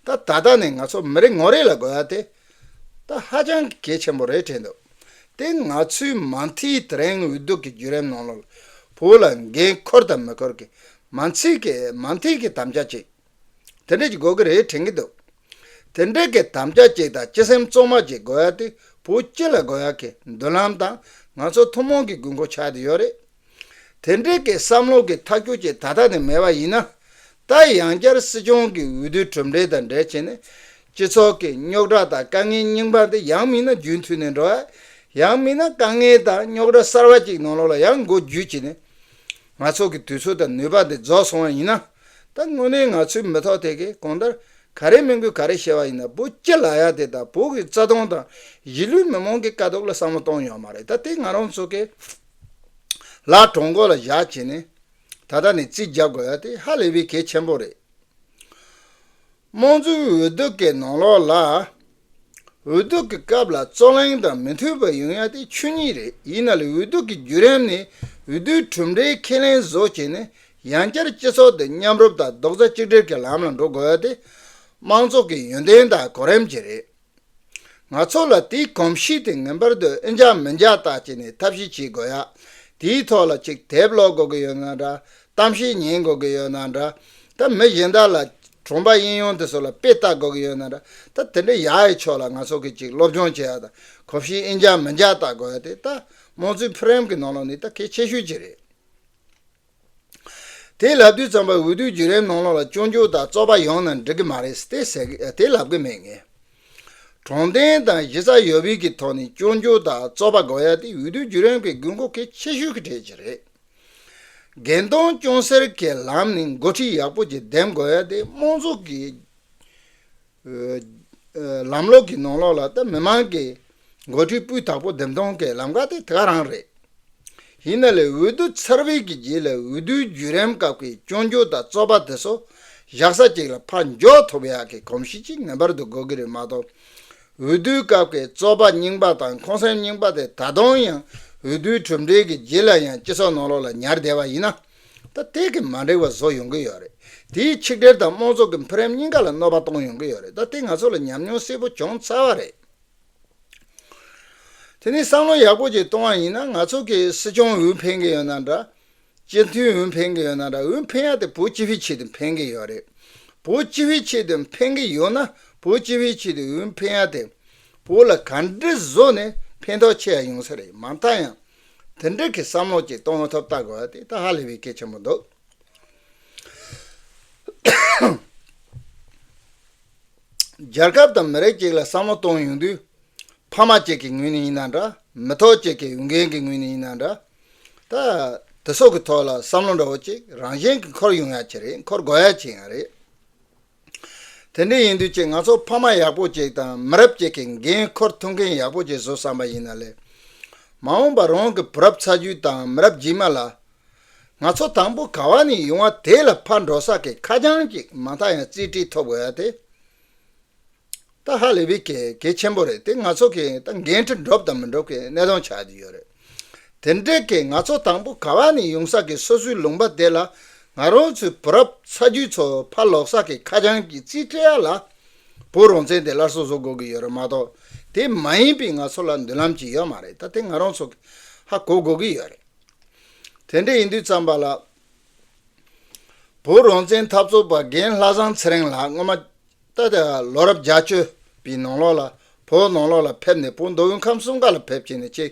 ད་ད་ལྟ་ནས་ང་ཚོ་མི་རེ་ངོ་རེ་ལ་དགོས་ཡ་དེ་ད་ཧ་ཅང་གི་གལ་ཆེན་པོ་རེད་དྲན་འདུག་དེ་ང་ཚོའི་མ་མཐའི་དེ་རིང་འོས་བསྡུ་གི་བརྒྱུད་རིམ་ནང་ལོགས་ལ་བོད་ལ་འགན་འཁུར་དང་མི་འཁུར་གྱི་མ་མཐའི་གི་མ་མཐའི་གི་དམ་བཅའ་ཅིག་དེ་འདྲ་ཅིག་དགོས་ཀྱི་རེད་དྲན་གྱི་འདུག་དེ་འདྲ་གི་དམ་བཅའ་ཅིག་དང་སྤྱི་སེམས་གཙང་མ་ཅིག་དགོས་ཡ་དེ་བོད་སྤྱི་ལ་དགོས་ཡ་གི་མདུན་ལམ་དང་ང་ཚོ་ཐུན་མོང་གི་དགོས་མཁོ་ཆགས་བསྡད་ཡོད་རེད། དེ་འདྲའི་གི་བསམ་བློ་གི་ཐག་གཅོད་ཅིག་ད་ལྟ་ནས་མེད་པ་ཡིན་ན། ད་ཡང་བསྐྱར་སྲིད་སྐྱོང་གི་འོས་བསྡུའི་གྲུབ་འབྲས་དང་འབྲེལ་བྱས་ནས། སྤྱི་ཚོགས་ཀྱི་རྙོག་དྲ་དང་དཀའ་ངལ་རྙིང་པ་འདི་ཡང་མིན་ན་རྒྱུན་མཐུད་ནས་འགྲོ་ཡ། ཡང་མིན་ན་དཀའ་ངལ་དང་རྙོག་དྲ་གསར་བ་ཅིག་ནང་ལོགས་ལ་ཡང་མགོ་འཛུགས་བྱས་ནས། ང་ཚོ་གི་དུས་ཚོད་དང་ནུས་པ་འདི་རྫོགས་སོང་བ་ཡིན་ན། ད་དངོས་གནས་ང་ཚོའི་མི་ཐོག་དེ་གས་གང་ལྟར་ག་རེ་མི་དགོས་ག་རེ་བཤད་པ་ཡིན་ན། བོད་སྤྱི་ལབ་ཡ་དེ་དང་བོད་ཀྱི་རྩ་དོན་དང་གཞིས་ལུས་མི་མང་གི་དཀའ་སྡུག་ལ་བསམ་བློ་གཏོང་ཡོད་མ་རེད། ད་དེ་ང་རང་ཚོ་གི་ལ་གྲོས་འགོ་ལ་བཞག་བྱས་ནས་ད་ལྟ་ནས་རྩིས་རྒྱག་དགོས་ཡ་དེ་ཧ་ལས་པའི་གལ་ཆེན་པོ་རེད། དམངས་གཙོའི་འོས་བསྡུ་གི་ནང་ལོགས་ལ། འོས་བསྡུ་གི་སྐབས་ལ་རྩོད་གླེང་དང་མི་མཐུན་པ་ཡོང་ཡ་དེ་ཆོས་ཉིད་རེད། ཡིན་ན་ལས་འོས་བསྡུ་གི་བརྒྱུད་རིམ་ནས་འོས་བསྡུའི་གྲུབ་འབྲས་ཁས་ལེན་བཟོ་བྱས་ནས། ཡང་བསྐྱར་སྤྱི་ཚོགས་དེ་མཉམ་རུབ་དང་རྡོག་རྩ་གཅིག་སྒྲིལ་གྱི་ལམ་ལ་འགྲོ་དགོས་ཡ་དེ་དམངས་གཙོ་གི་ཡོན་ཏན་དང་གོ་རིམ་ཅིག་རེད། ང་ཚོ་ལ་དེའི་གོམས་གཤིས་དེ་ངེས་པར་དུ་ཨེ་འཇགས་མི་འཇགས་བལྟ་བྱས་ནས་ཐབས་ཤེས་བྱེད་དགོས་ཡ། དེའི་ཐོག་ལ་ཅིག་དེབ་ཀློག་དགོས་ཀྱི་ཡོད་ན་འདྲ། གཏམ་བཤད་ཉན་དགོས་ཀྱི་ཡོད་ན་འདྲ། ད་མི་གཞན་དག་ལ་གྲོང་པ་གཡས་གཡོན་དེ་ཚོ་ལ་དཔེ་ལྟ་དགོས་ཀྱི་ཡོད་ན་འདྲ། ད་དེ་འདྲ་ཡག་གི་ཕྱོགས་ལ་ང་ཚོ་གི་ཅིག་སློབ་སྦྱོང་བྱེད་ཡ་དང་གོམས་གཤིས་ཨེ་འཇགས་མི་འཇགས་བལྟ་དགོས་ཡ་དེ་ད་དམངས་གཙོའི་འཕེལ་རིམ་གྱི་ནང་ལོགས་ནས་ད་གལ་ཆེ་ཤོས་ཅིག་རེད། དེ་ལབ་དུས་ཙམ་པ་འོས་བསྡུའི་བརྒྱུད་རིམ་ནང་ལོགས་ལ་སྐྱོན་བརྗོད་དང་རྩོད་པ་ཡོང་ན་འགྲིག་གི་མ་རེད་དེ་ཟེར་གི། དེ་ལབ་གི་མེད་ངས། དྲང་བདེན་དང་གཞི་རྩ་ཡོད་པའི་གི་ཐོག་ནས་སྐྱོན་བརྗོད་དང་རྩོད་པ་དགོས་ཡ་དེ་འོས་བསྡུའི་བརྒྱུད་རིམ་གྱི་དགོས་མཁོ་གལ་ཆེ་ཤོས་ཀྱི་གྲས་ཅིག་རེད། འགལ་ཟླ་སྐྱོན་སེལ་གྱི་ལམ་ནས་འགོ་ཁྲིད་ཡག་པོ་ཅིག་འདེམས་དགོས་ཡ་དེ་དམངས་གཙོ་གི་ལམ་ལུགས་ཀྱི་ནང་ལོགས་ལ་ད་མི་མང་གིས་འགོ་ཁྲིད་སྤུས་དག་པོ་འདེམས་སྟངས་ཀྱི་ལམ་ཁ་དེ་དེ་ག་རང་རེད། ཡིན་ན་ལས་འོས་བསྡུ་ཚར་བའི་གི་རྗེས་ལ་འོས་བསྡུའི་བརྒྱུད་རིམ་སྐབས་ཀྱི་སྐྱོན་བརྗོད་དང་རྩོད་པ་དེ་ཚོ་བཞག་ས་གཅིག་ལ་ཕར་འཇོག་ཐུབ་ཡག་གི་གོམས་གཤིས་ཅིག་ངེས་པར་དུ་དགོས་ཀྱི་རེད་མ་གཏོགས། འོས་བསྡུའི་སྐབས་ཀྱི་རྩོད་པ་རྙིང་པ་དང་ཁོང་སེམས་རྙིང་པ་དེ་ད་དུང་ཡང་ འོས་བསྡུའི་གྲུབ་འབྲས་ཀྱི་རྗེས་ལ་ཡང་སྤྱི་ཚོགས་ནང་ལོགས་ལ་ཉར་བསྡད་པ་ཡིན་ན། ད་དེ་གི་མ་འགྲིག་པ་བཟོ་ཡོང་གི་ཡོད་རེད། དེའི་ཆིག་སྒྲིལ་དང་དམངས་གཙོ་གི་འཕེལ་རིམ་གཉིས་ཀ་ལ་གནོད་པ་གཏོང་ཡོང་གི་ཡོད་རེད། ད་དེ་ང་ཚོ་ལ་ཉམས་མྱོང་གསལ་པོ་བྱུང་ཚར་བ་རེད། དེ་ནས་བསམ་བློ་ཡག་པོ་ཅིག་གཏོང་བ་ཡིན་ན། ང་ཚོ་གི་སྲིད་སྐྱོང་འོས་འཕེན་གི་ཡོད་ན་འདྲ། སྤྱི་འཐུས་འོས་འཕེན་གི་ཡོད་ན་འདྲ། འོས་འཕེན་ཡ་དེ་བོད་སྤྱི་པའི་ཆེད་དུ་འཕེན་གི་ཡོད་རེད། བོད་སྤྱི་པའི་ཆེད་དུ་འཕེན་གི་ཡོད་ན། བོད་སྤྱི་པའི་ཆེད་དུ་འོས་འཕེན་ཡ་དེ་བོད་ལ་ག་འདྲ་བཟོ་ནས་ཕན་ཐོགས་ཆེ་ཡ་ཡོང་ས་རེད། མ་མཐའ་ཡང་དེ་འདྲ་གི་བསམ་བློ་ཅིག་གཏོང་ཐུབ་ལྟ་དགོས་ཡ་དེ་ད་ཧ་ལས་པའི་གལ་ཆེན་པོ་འདུག་རྒྱལ་ཁབ་དང་མི་རིགས་གཅིག་ལ་བསམ་བློ་གཏོང་ཡོང་དུས། ཕ་མ་གཅིག་གི་ངོས་ནས་ཡིན་ན་འདྲ། མི་ཐོག་གཅིག་གི་འོས་འགན་གྱི་ངོས་ནས་ཡིན་ན་འདྲ། ད་དེ་སོགས་ཀྱི་ཐོག་ལ་བསམ་བློ་འདྲ་བོ་ཅིག་རང་བཞིན་གྱིས་འཁོར་ཡོང་ཡ་ཅིག་རེད། འཁོར་དགོས་ཡ་ཅིག་ཡང་རེད། དེ་འདྲ་ཡིན་དུས་ཅིག་ང་ཚོ་ཕ་མ་ཡག་པོ་ཅིག་དང་མི་རབས་གཅིག་གི་འགན་འཁུར་ཐུབ་མཁན་ཡག་པོ་ཅིག་བཟོ་བསམ་པ་ཡིན་ན་ལས། མ་འོངས་པ་རང་གི་བུ་རབས་ཚ་རྒྱུད་དང་མི་རབས་རྗེས་མ་ལ། ང་ཚོ་དང་པོ་ག་བ་ནས་ཡོང་བ་དེ་ལ་ཕར་འགྲོ་ས་གི་ཁ་བྱང་ཅིག་མ་མཐའ་ཡང་རྩིས་སྤྲད་ཐུབ་དགོས་ཡ་དེ། ད་ཧ་ལས་པའི་གལ་གལ་ཆེན་པོ་རེད། དེ་ང་ཚོ་གི་ད་འགན་འཁྲི་འགྲུབ་དང་མི་འགྲུབ་ཀྱི་གནད་དོན་ཆགས་ཀྱི་ཡོད་རེད། དེ་འདྲའི་གི་ང་ཚོ་དང་པོ་ག་བ་ནས་ཡོང་ས་གི་སོ་སོའི་ལུང་པ་དེ་ལ་ང་རང་ཚོའི་བུ་རབས་ཚ་རྒྱུད་ཚོ་ཕར་ལོག་ས་གི་ཁ་བྱང་གི་རྩིས་སྤྲད་ཡ་ལ་བོད་རང་བཙན་དེ་སླར་གསོ་བཟོ་དགོས་ཀྱི་ཡོད་རེད་མ་གཏོགས། དེ་མ་ཡིན་པའི་ང་ཚོ་ལ་མདུན་ལམ་ཅིག་ཡོད་མ་རེད། ད་དེ་ང་རང་ཚོ་གི་ཧ་གོ་དགོས་ཀྱི་ཡོད་རེད། དེ་འདྲ་ཡིན་དུས་ཙམ་པ་ལ། བོད་རང་བཙན་འཐབ་རྩོད་པ་རྒན་ལྷ་བཟང་ཚེ་རིང་ལགས་སྔོན་མ་ད་ལྟ་ལོ་རབས་བརྒྱད་ཅུ་པའི་ནང་ལོགས་ལ། བོད་ནང་ལོགས་ལ་ཕེབས་ནས། བོད་མདོ་དབུས་ཁམས་གསུམ་ཀ་ལ་ཕེབས་བྱས་ནས་ཅིག་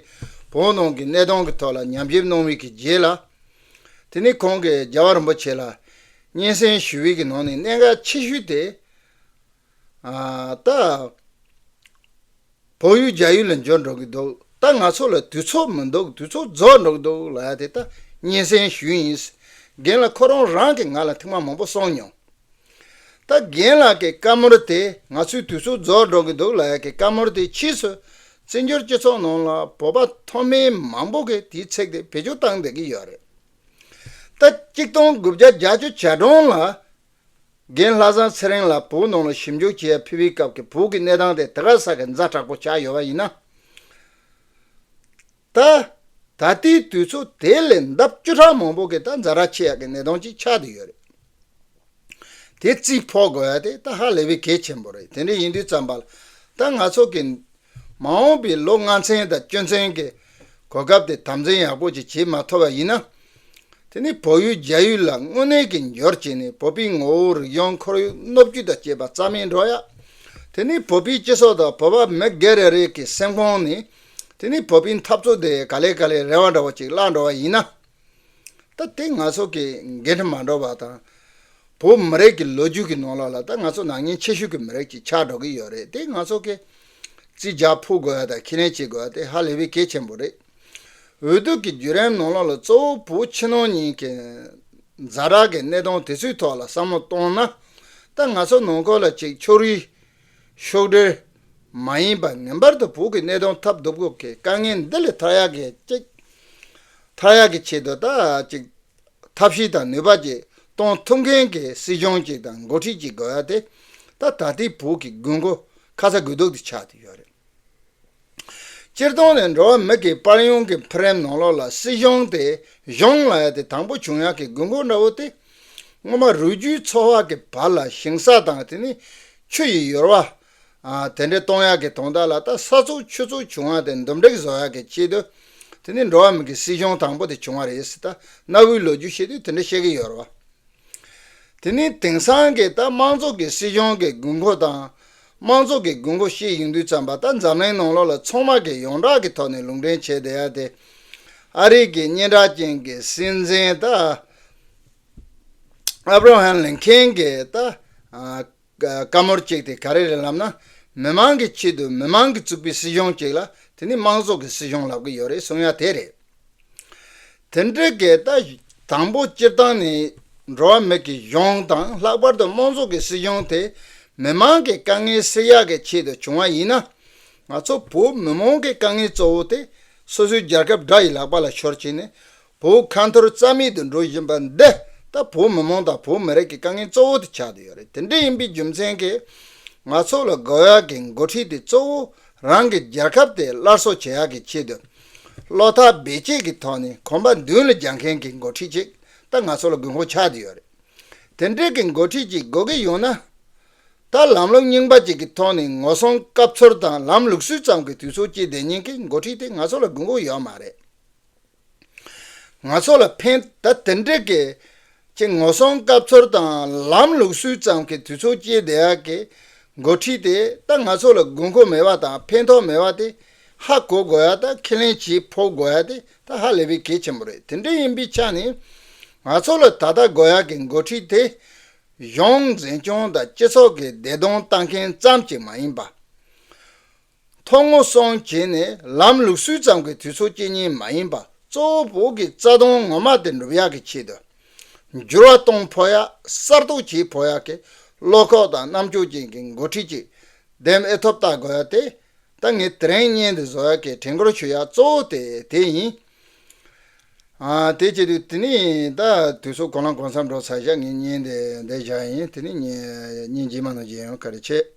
བོད་ནང་གི་གནད་དོན་གྱི་ཐོག་ལ་ཉམས་ཞིབ་གནང་བའི་གི་རྗེས་ལ། དེ་ནས་ཁོང་གིས་རྒྱལ་བ་རིན་པོ་ཆེ་ལ་སྙན་སེང་ཞུ་བའི་གི་ནང་ནས་གནད་འགག་ཆེ་ཤོས་དེ། ཨ། ད་བལ་ཡུལ་རྒྱ་ཡུལ་ལ་འབྱོར་འགྲོ་གི་འདུག་ད་ང་ཚོ་ལ་དུས་ཚོད་མི་འདུག་དུས་ཚོད་རྫོགས་འགྲོ་གི་འདུག་ལབ་ཡ་དེ་ད་སྙན་སེང་ཞུས་ཡིན། རྒན་ལགས་ཁོ་རང་རང་གིས་ང་ལ་ཐེངས་མ་མང་པོ་གསུངས་མྱོང་། ད་རྒན་ལགས་ཀྱི་བཀའ་མོལ་དེ། ང་ཚོའི་དུས་ཚོད་རྫོགས་འགྲོ་གི་འདུག་ལབ་ཡ་གི་བཀའ་མོལ་དེ་ཕྱིས་སུ་བཙན་བྱོལ་སྤྱི་ཚོགས་ནང་ལ་བོད་པ་མཐོ་དམན་མང་པོ་གིས་དེའི་ཚིག་དེ་བེད་སྤྱོད་བཏང་བསྡད་ཀྱི་ཡོད་རེད། ད་གཅིག་སྟོང་དགུ་བརྒྱ་བརྒྱད་ཅུ་གྱ་གྲངས་ལ། རྒན་ལྷ་བཟང་ཚེ་རིང་ལགས་བོད་ནང་ལ་ཞིབ་འཇུག་བྱེད་ཡ་ཕེབས་པའི་སྐབས་ཀྱི་བོད་ཀྱི་གནས་སྟངས་དེ་དེ་ག་ས་གི་ཛ་དྲག་པོ་ཆགས་ཡོད་པ་ཡིན་ན། ད་ད་ལྟའི་དུས་ཚོད་དེ་ལས་ལྡབ་བཅུ་ཕྲག་མང་པོ་གི་ད་ཛ་དྲག་ཆེ་ཡ་གི་གནད་དོན་ཅིག་ཆགས་བསྡད་ཡོད་རེད། དེ་རྩིས་ཕོག་དགོས་ཡ་དེ་ད་ཧ་ལས་པའི་གལ་ཆེན་པོ་རེད། དེ་འདྲ་ཡིན་དུས་ཙམ་པ་ལ། ད་ང་ཚོ་གི་མ་འོངས་པའི་ལོ་ལྔ་ཚན་དང་བཅུ་ཚན་གྱི་གོ་སྐབས་དེ་དམ་འཛིན་ཡག་པོ་ཅིག་བྱེད་མ་ཐུབ་པ་ཡིན་ན། དེ་ནི་བལ་ཡུལ་རྒྱ་ཡུལ་ལ་དངོས་གནས་ཀྱི་འབྱོར་བྱས་ནས། བོད་པའི་ངོ་བོ་རིག་གཞུང་ཁོར་ཡུག་སྣོད་བཅུད་དང་བཅས་པ་རྩ་མེད་འགྲོ་ཡ། དེ་ནི་བོད་པའི་སྤྱི་ཚོགས་དང་བོད་པ་མི་སྒེར་རེ་རེ་གི་སེམས་ཁོང་ནས། དེ་ནི་བོད་པའི་འཐབ་རྩོད་དེ་ག་ལེ་ག་ལེ་རེ་བ་འདྲ་བོ་ཅིག་བརླག་འགྲོ་བ་ཡིན་ན། ད་དེ་ང་ཚོ་གི་འགན་འཁྲི་མ་འགྲོ་བ་དང་། བོད་མི་རིགས་ཀྱི་ལོ་རྒྱུས་ཀྱི་ནང་ལོགས་ལ་ད་ང་ཚོ་ནག་ཉེས་ཆེ་ཤོས་ཀྱི་མི་རིགས་ཅིག་ཆགས་འགྲོ་གི་ཡོད་རེད། དེ་ང་ཚོ་གི་རྩིས་རྒྱག་ཕོད་དགོས་ཡ་དང་ཁས་ལེན་བྱེད་དགོས་ཡ་དེ་ཧ་ལས་པའི་གལ་ཆེན་པོ་རེད། འོས་བསྡུ་གི་བརྒྱུད་རིམ་ནང་ལོགས་ལ་གཙོ་བོ་བོད་ཕྱི་ནང་གཉིས་ཀྱི་ཛ་དྲག་གི་གནད་དོན་དེ་ཚོའི་ཐོག་ལ་བསམ་བློ་གཏོང་ན། ད་ང་ཚོ་ནང་ཁུལ་ལ་ཅིག་ཕྱོགས་རིས་ཕྱོགས་འབྲེལ་མ་ཡིན་པ། ངེས་པར་དུ་བོད་ཀྱི་གནད་དོན་ཐབས་སྡུག་པོ་གི་དཀའ་ངལ་འདི་ལས་ཐར་ཡག་གི་ཅིག་ཐར་ཡག་གི་ཆེད་དུ་ད་ཅིག་ཐབས་ཤེས་དང་ནུས་པ་ཅིག་གཏོང་ཐུབ་མཁན་གྱི་སྲིད་གཞུང་ཅིག་དང་འགོ་ཁྲིད་ཅིག་དགོས་ཡ་དེ། ད་ད་ལྟའི་བོད་ཀྱི་དགོས་མཁོ་ཁ་ཚ་དགོས་གཏུགས་དེ་ཆགས་བསྡད་ཡོད་རེད། སྤྱིར་བཏང་ནས་འགྲོ་བ་མི་གི་དཔལ་ཡོན་གྱི་འཕེལ་རིམ་ནང་ལོགས་ལ་སྲིད་གཞུང་དེ་གཞུང་ལབ་ཡ་དེ་དང་པོ་བྱུང་ཡག་གི་དགོས་མཁོ་འདྲ་བོ་དེ། སྔོན་མ་རུས་རྒྱུད་ཚོ་བ་གི་བར་ལ་ཞིང་ས་དང་། དེ་ནི་ཆུ་ཡི་ཡུར་བ། ཨ། དེ་འདྲ་གཏོང་ཡག་གི་དོན་དག་ལ། ད་ས་ཚུགས་ཆུ་ཚུགས་བྱུང་བ་དེ་འདུམ་འགྲིག་བཟོ་ཡག་གི་ཆེད་དུ། དེ་ནི་འགྲོ་བ་མི་གི་སྲིད་གཞུང་དང་པོ་དེ་བྱུང་བ་རེད་ཟེར། ད་གནའ་བོའི་ལོ་རྒྱུས་བཤད་དུས་དེ་འདྲ་བཤད་ཀྱི་ཡོད་རེད་བ། དེ་ནི་དེང་སང་གི་ད་དམངས་གཙོ་གི་སྲིད་གཞུང་གི་དགོས་མཁོ་དང་། དམངས་གཙོ་གི་དགོས་མཁོ་བཤད་ཡོང་དུས་ཙམ་པ། ད་འཛམ་གླིང་ནང་ལོགས་ལ་ཚང་མ་གི་ཡོངས་གྲགས་ཀྱི་ཐོག་ནས་ལུང་འདྲེན་བྱས་བསྡད་ཡ་དེ། ཨ་རི་གི་སྙན་གྲགས་ཅན་གྱི་སྲིད་འཛིན་ད་ཨབ་ར་ཧམ་ལིན་ཁན་གྱི་ད། ཨ། བཀའ་མོལ་གཅིག་དེ་ག་རེ་རེད་ལབ་ན། མི་མང་གི་ཆེད་དུ་མི་མང་གིས་བཙུགས་པའི་སྲིད་གཞུང་གཅིག་ལ་དེ་ནི་དམངས་གཙོ་གི་སྲིད་གཞུང་ལབ་ཀྱི་ཡོད་རེད་གསུང་ཡ་དེ་རེད། དེ་འདྲ་གི་ད་དང་པོ་སྤྱིར་བཏང་ནས་འགྲོ་བ་མི་གི་གཞུང་དང་། ལྷག་པར་དུ་དམངས་གཙོ་གི་སྲིད་གཞུང་དེ་མི་མང་གི་དཀའ་ངལ་སེལ་ཡག་གི་ཆེད་དུ་བྱུང་བ་ཡིན་ན། ང་ཚོ་བོད་མི་མང་གི་དཀའ་ངལ་གཙོ་བོ་དེ་སོ་སོའི་རྒྱལ་ཁབ་དགྲ་ཡི་ལག་པ་ལ་ཤོར་བྱས་ནས། བོད་ཁ་འཐོར་རྩ་མེད་དུ་འགྲོ་བཞིན་པ་འདི། ད་བོད་མི་མང་དང་བོད་མི་རིགས་ཀྱི་དཀའ་ངལ་གཙོ་བོ་དེ་ཆགས་བསྡད་ཡོད་རེད། དེ་འདྲ་ཡིན་པའི་རྒྱུ་མཚན་གྱིས། ང་ཚོ་ལ་དགོས་ཡག་གི་འགོ་ཁྲིད་དེ་གཙོ་བོ་རང་གི་རྒྱལ་ཁབ་དེ་སླར་གསོ་བྱེད་ཡག་གི་ཆེད་དུ། བློ་ཐག་རྦད་ཆད་ཀྱི་ཐོག་ནས་གོམ་པ་མདུན་ལ་རྒྱག་མཁན་གྱི་འགོ་ཁྲིད་ཅིག་ད་ང་ཚོ་ལ་དགོས་མཁོ་ཆགས་བསྡད་ཡོད་རེད། དེ་འདྲའི་གི་འགོ་ཁྲིད་ཅིག་དགོས་ཀྱི་ཡོད་ན། ད་ལམ་ལུགས་རྙིང་པ་ཅིག་གི་ཐོག་ནས་ངོ་སྲུང་སྐབས་འཚོལ་དང་ལམ་ལུགས་སྲོལ་ཙམ་གྱི་དུས་ཚོད་སྐྱེལ་བསྡད་མཁན་གྱི་འགོ་ཁྲིད་དེ་ང་ཚོ་ལ་དགོས་མཁོ་ཡོད་མ་རེད། ང་ཚོ་ལ་ཕན་ད་དེ་འདྲའི་གི་ཅིག་ངོ་སྲུང་སྐབས་འཚོལ་དང་ལམ་ལུགས་སྲོལ་ཙམ་གྱི་དུས་ཚོད་སྐྱེལ་བསྡད་ཡག་གི་འགོ་ཁྲིད་དེ་ད་ང་ཚོ་ལ་དགོས་མཁོ་མེད་པ་དང་ཕན་ཐོགས་མེད་པ་དེ་ཧ་གོ་དགོས་ཡ། ད་ཁས་ལེན་བྱེད་ཕོད་དགོས་ཡ་དེ་ད་ཧ་ལས་པའི་གལ་ཆེན་པོ་རེད། དེ་འདྲ་ཡིན་པའི་ཆ་ནས་ང་ཚོ་ལ་ད་ལྟ་དགོས་ཡ་གི་འགོ་ཁྲིད་དེ་གཞུང་འཛིན་སྐྱོང་དང་སྤྱི་ཚོགས་ཀྱི་བདེ་དོན་ལྟ་མཁན་ཙམ་གྱིས་མ་ཡིན་པ། ཐོག་ངོ་སྲུང་བྱས་ནས་ལམ་ལུགས་སྲོལ་ཙམ་གྱི་དུས་ཚོད་སྐྱེལ་མཁན་མ་ཡིན་པ། གཙོ་བོ་བོད་ཀྱི་རྩ་དོན་ངོ་མ་དེ་འགྲུབ་ཡག་གི་ཆེད་དུ། འགྱུར་བ་གཏོང་ཕོད་ཡག་གསར་གཏོད་བྱེད་ཕོད་ཡག་གི་བློ་ཁོག་དང་རྣམ་དཔྱོད་ཅན་གྱི་འགོ་ཁྲིད་ཅིག་འདེམས་ཨེ་ཐོབ་ལྟ་དགོས་ཡག་དེ། ད་ངས་དེ་རིང་བརྙན་འདི་བཟོ་ཡག་གི་དྲན་སྐུལ་ཞུ་ཡག་གཙོ་བོ་དེ་དེ་ཡིན། ཨ་དེ་བྱེད་དུས་དེ་ནི་ད་དུས་ཚོད་གང་ལ་གང་འཚམ་འགྲོ་ཚར་བཞག་ངས་བརྙན་འདི་འདི་བཞག་ཡིན། དེ་ནི་བརྙན་བརྙན་རྗེས་མ་ནང་མཇལ་ཡོང་། བཀའ་དྲིན་ཆེ།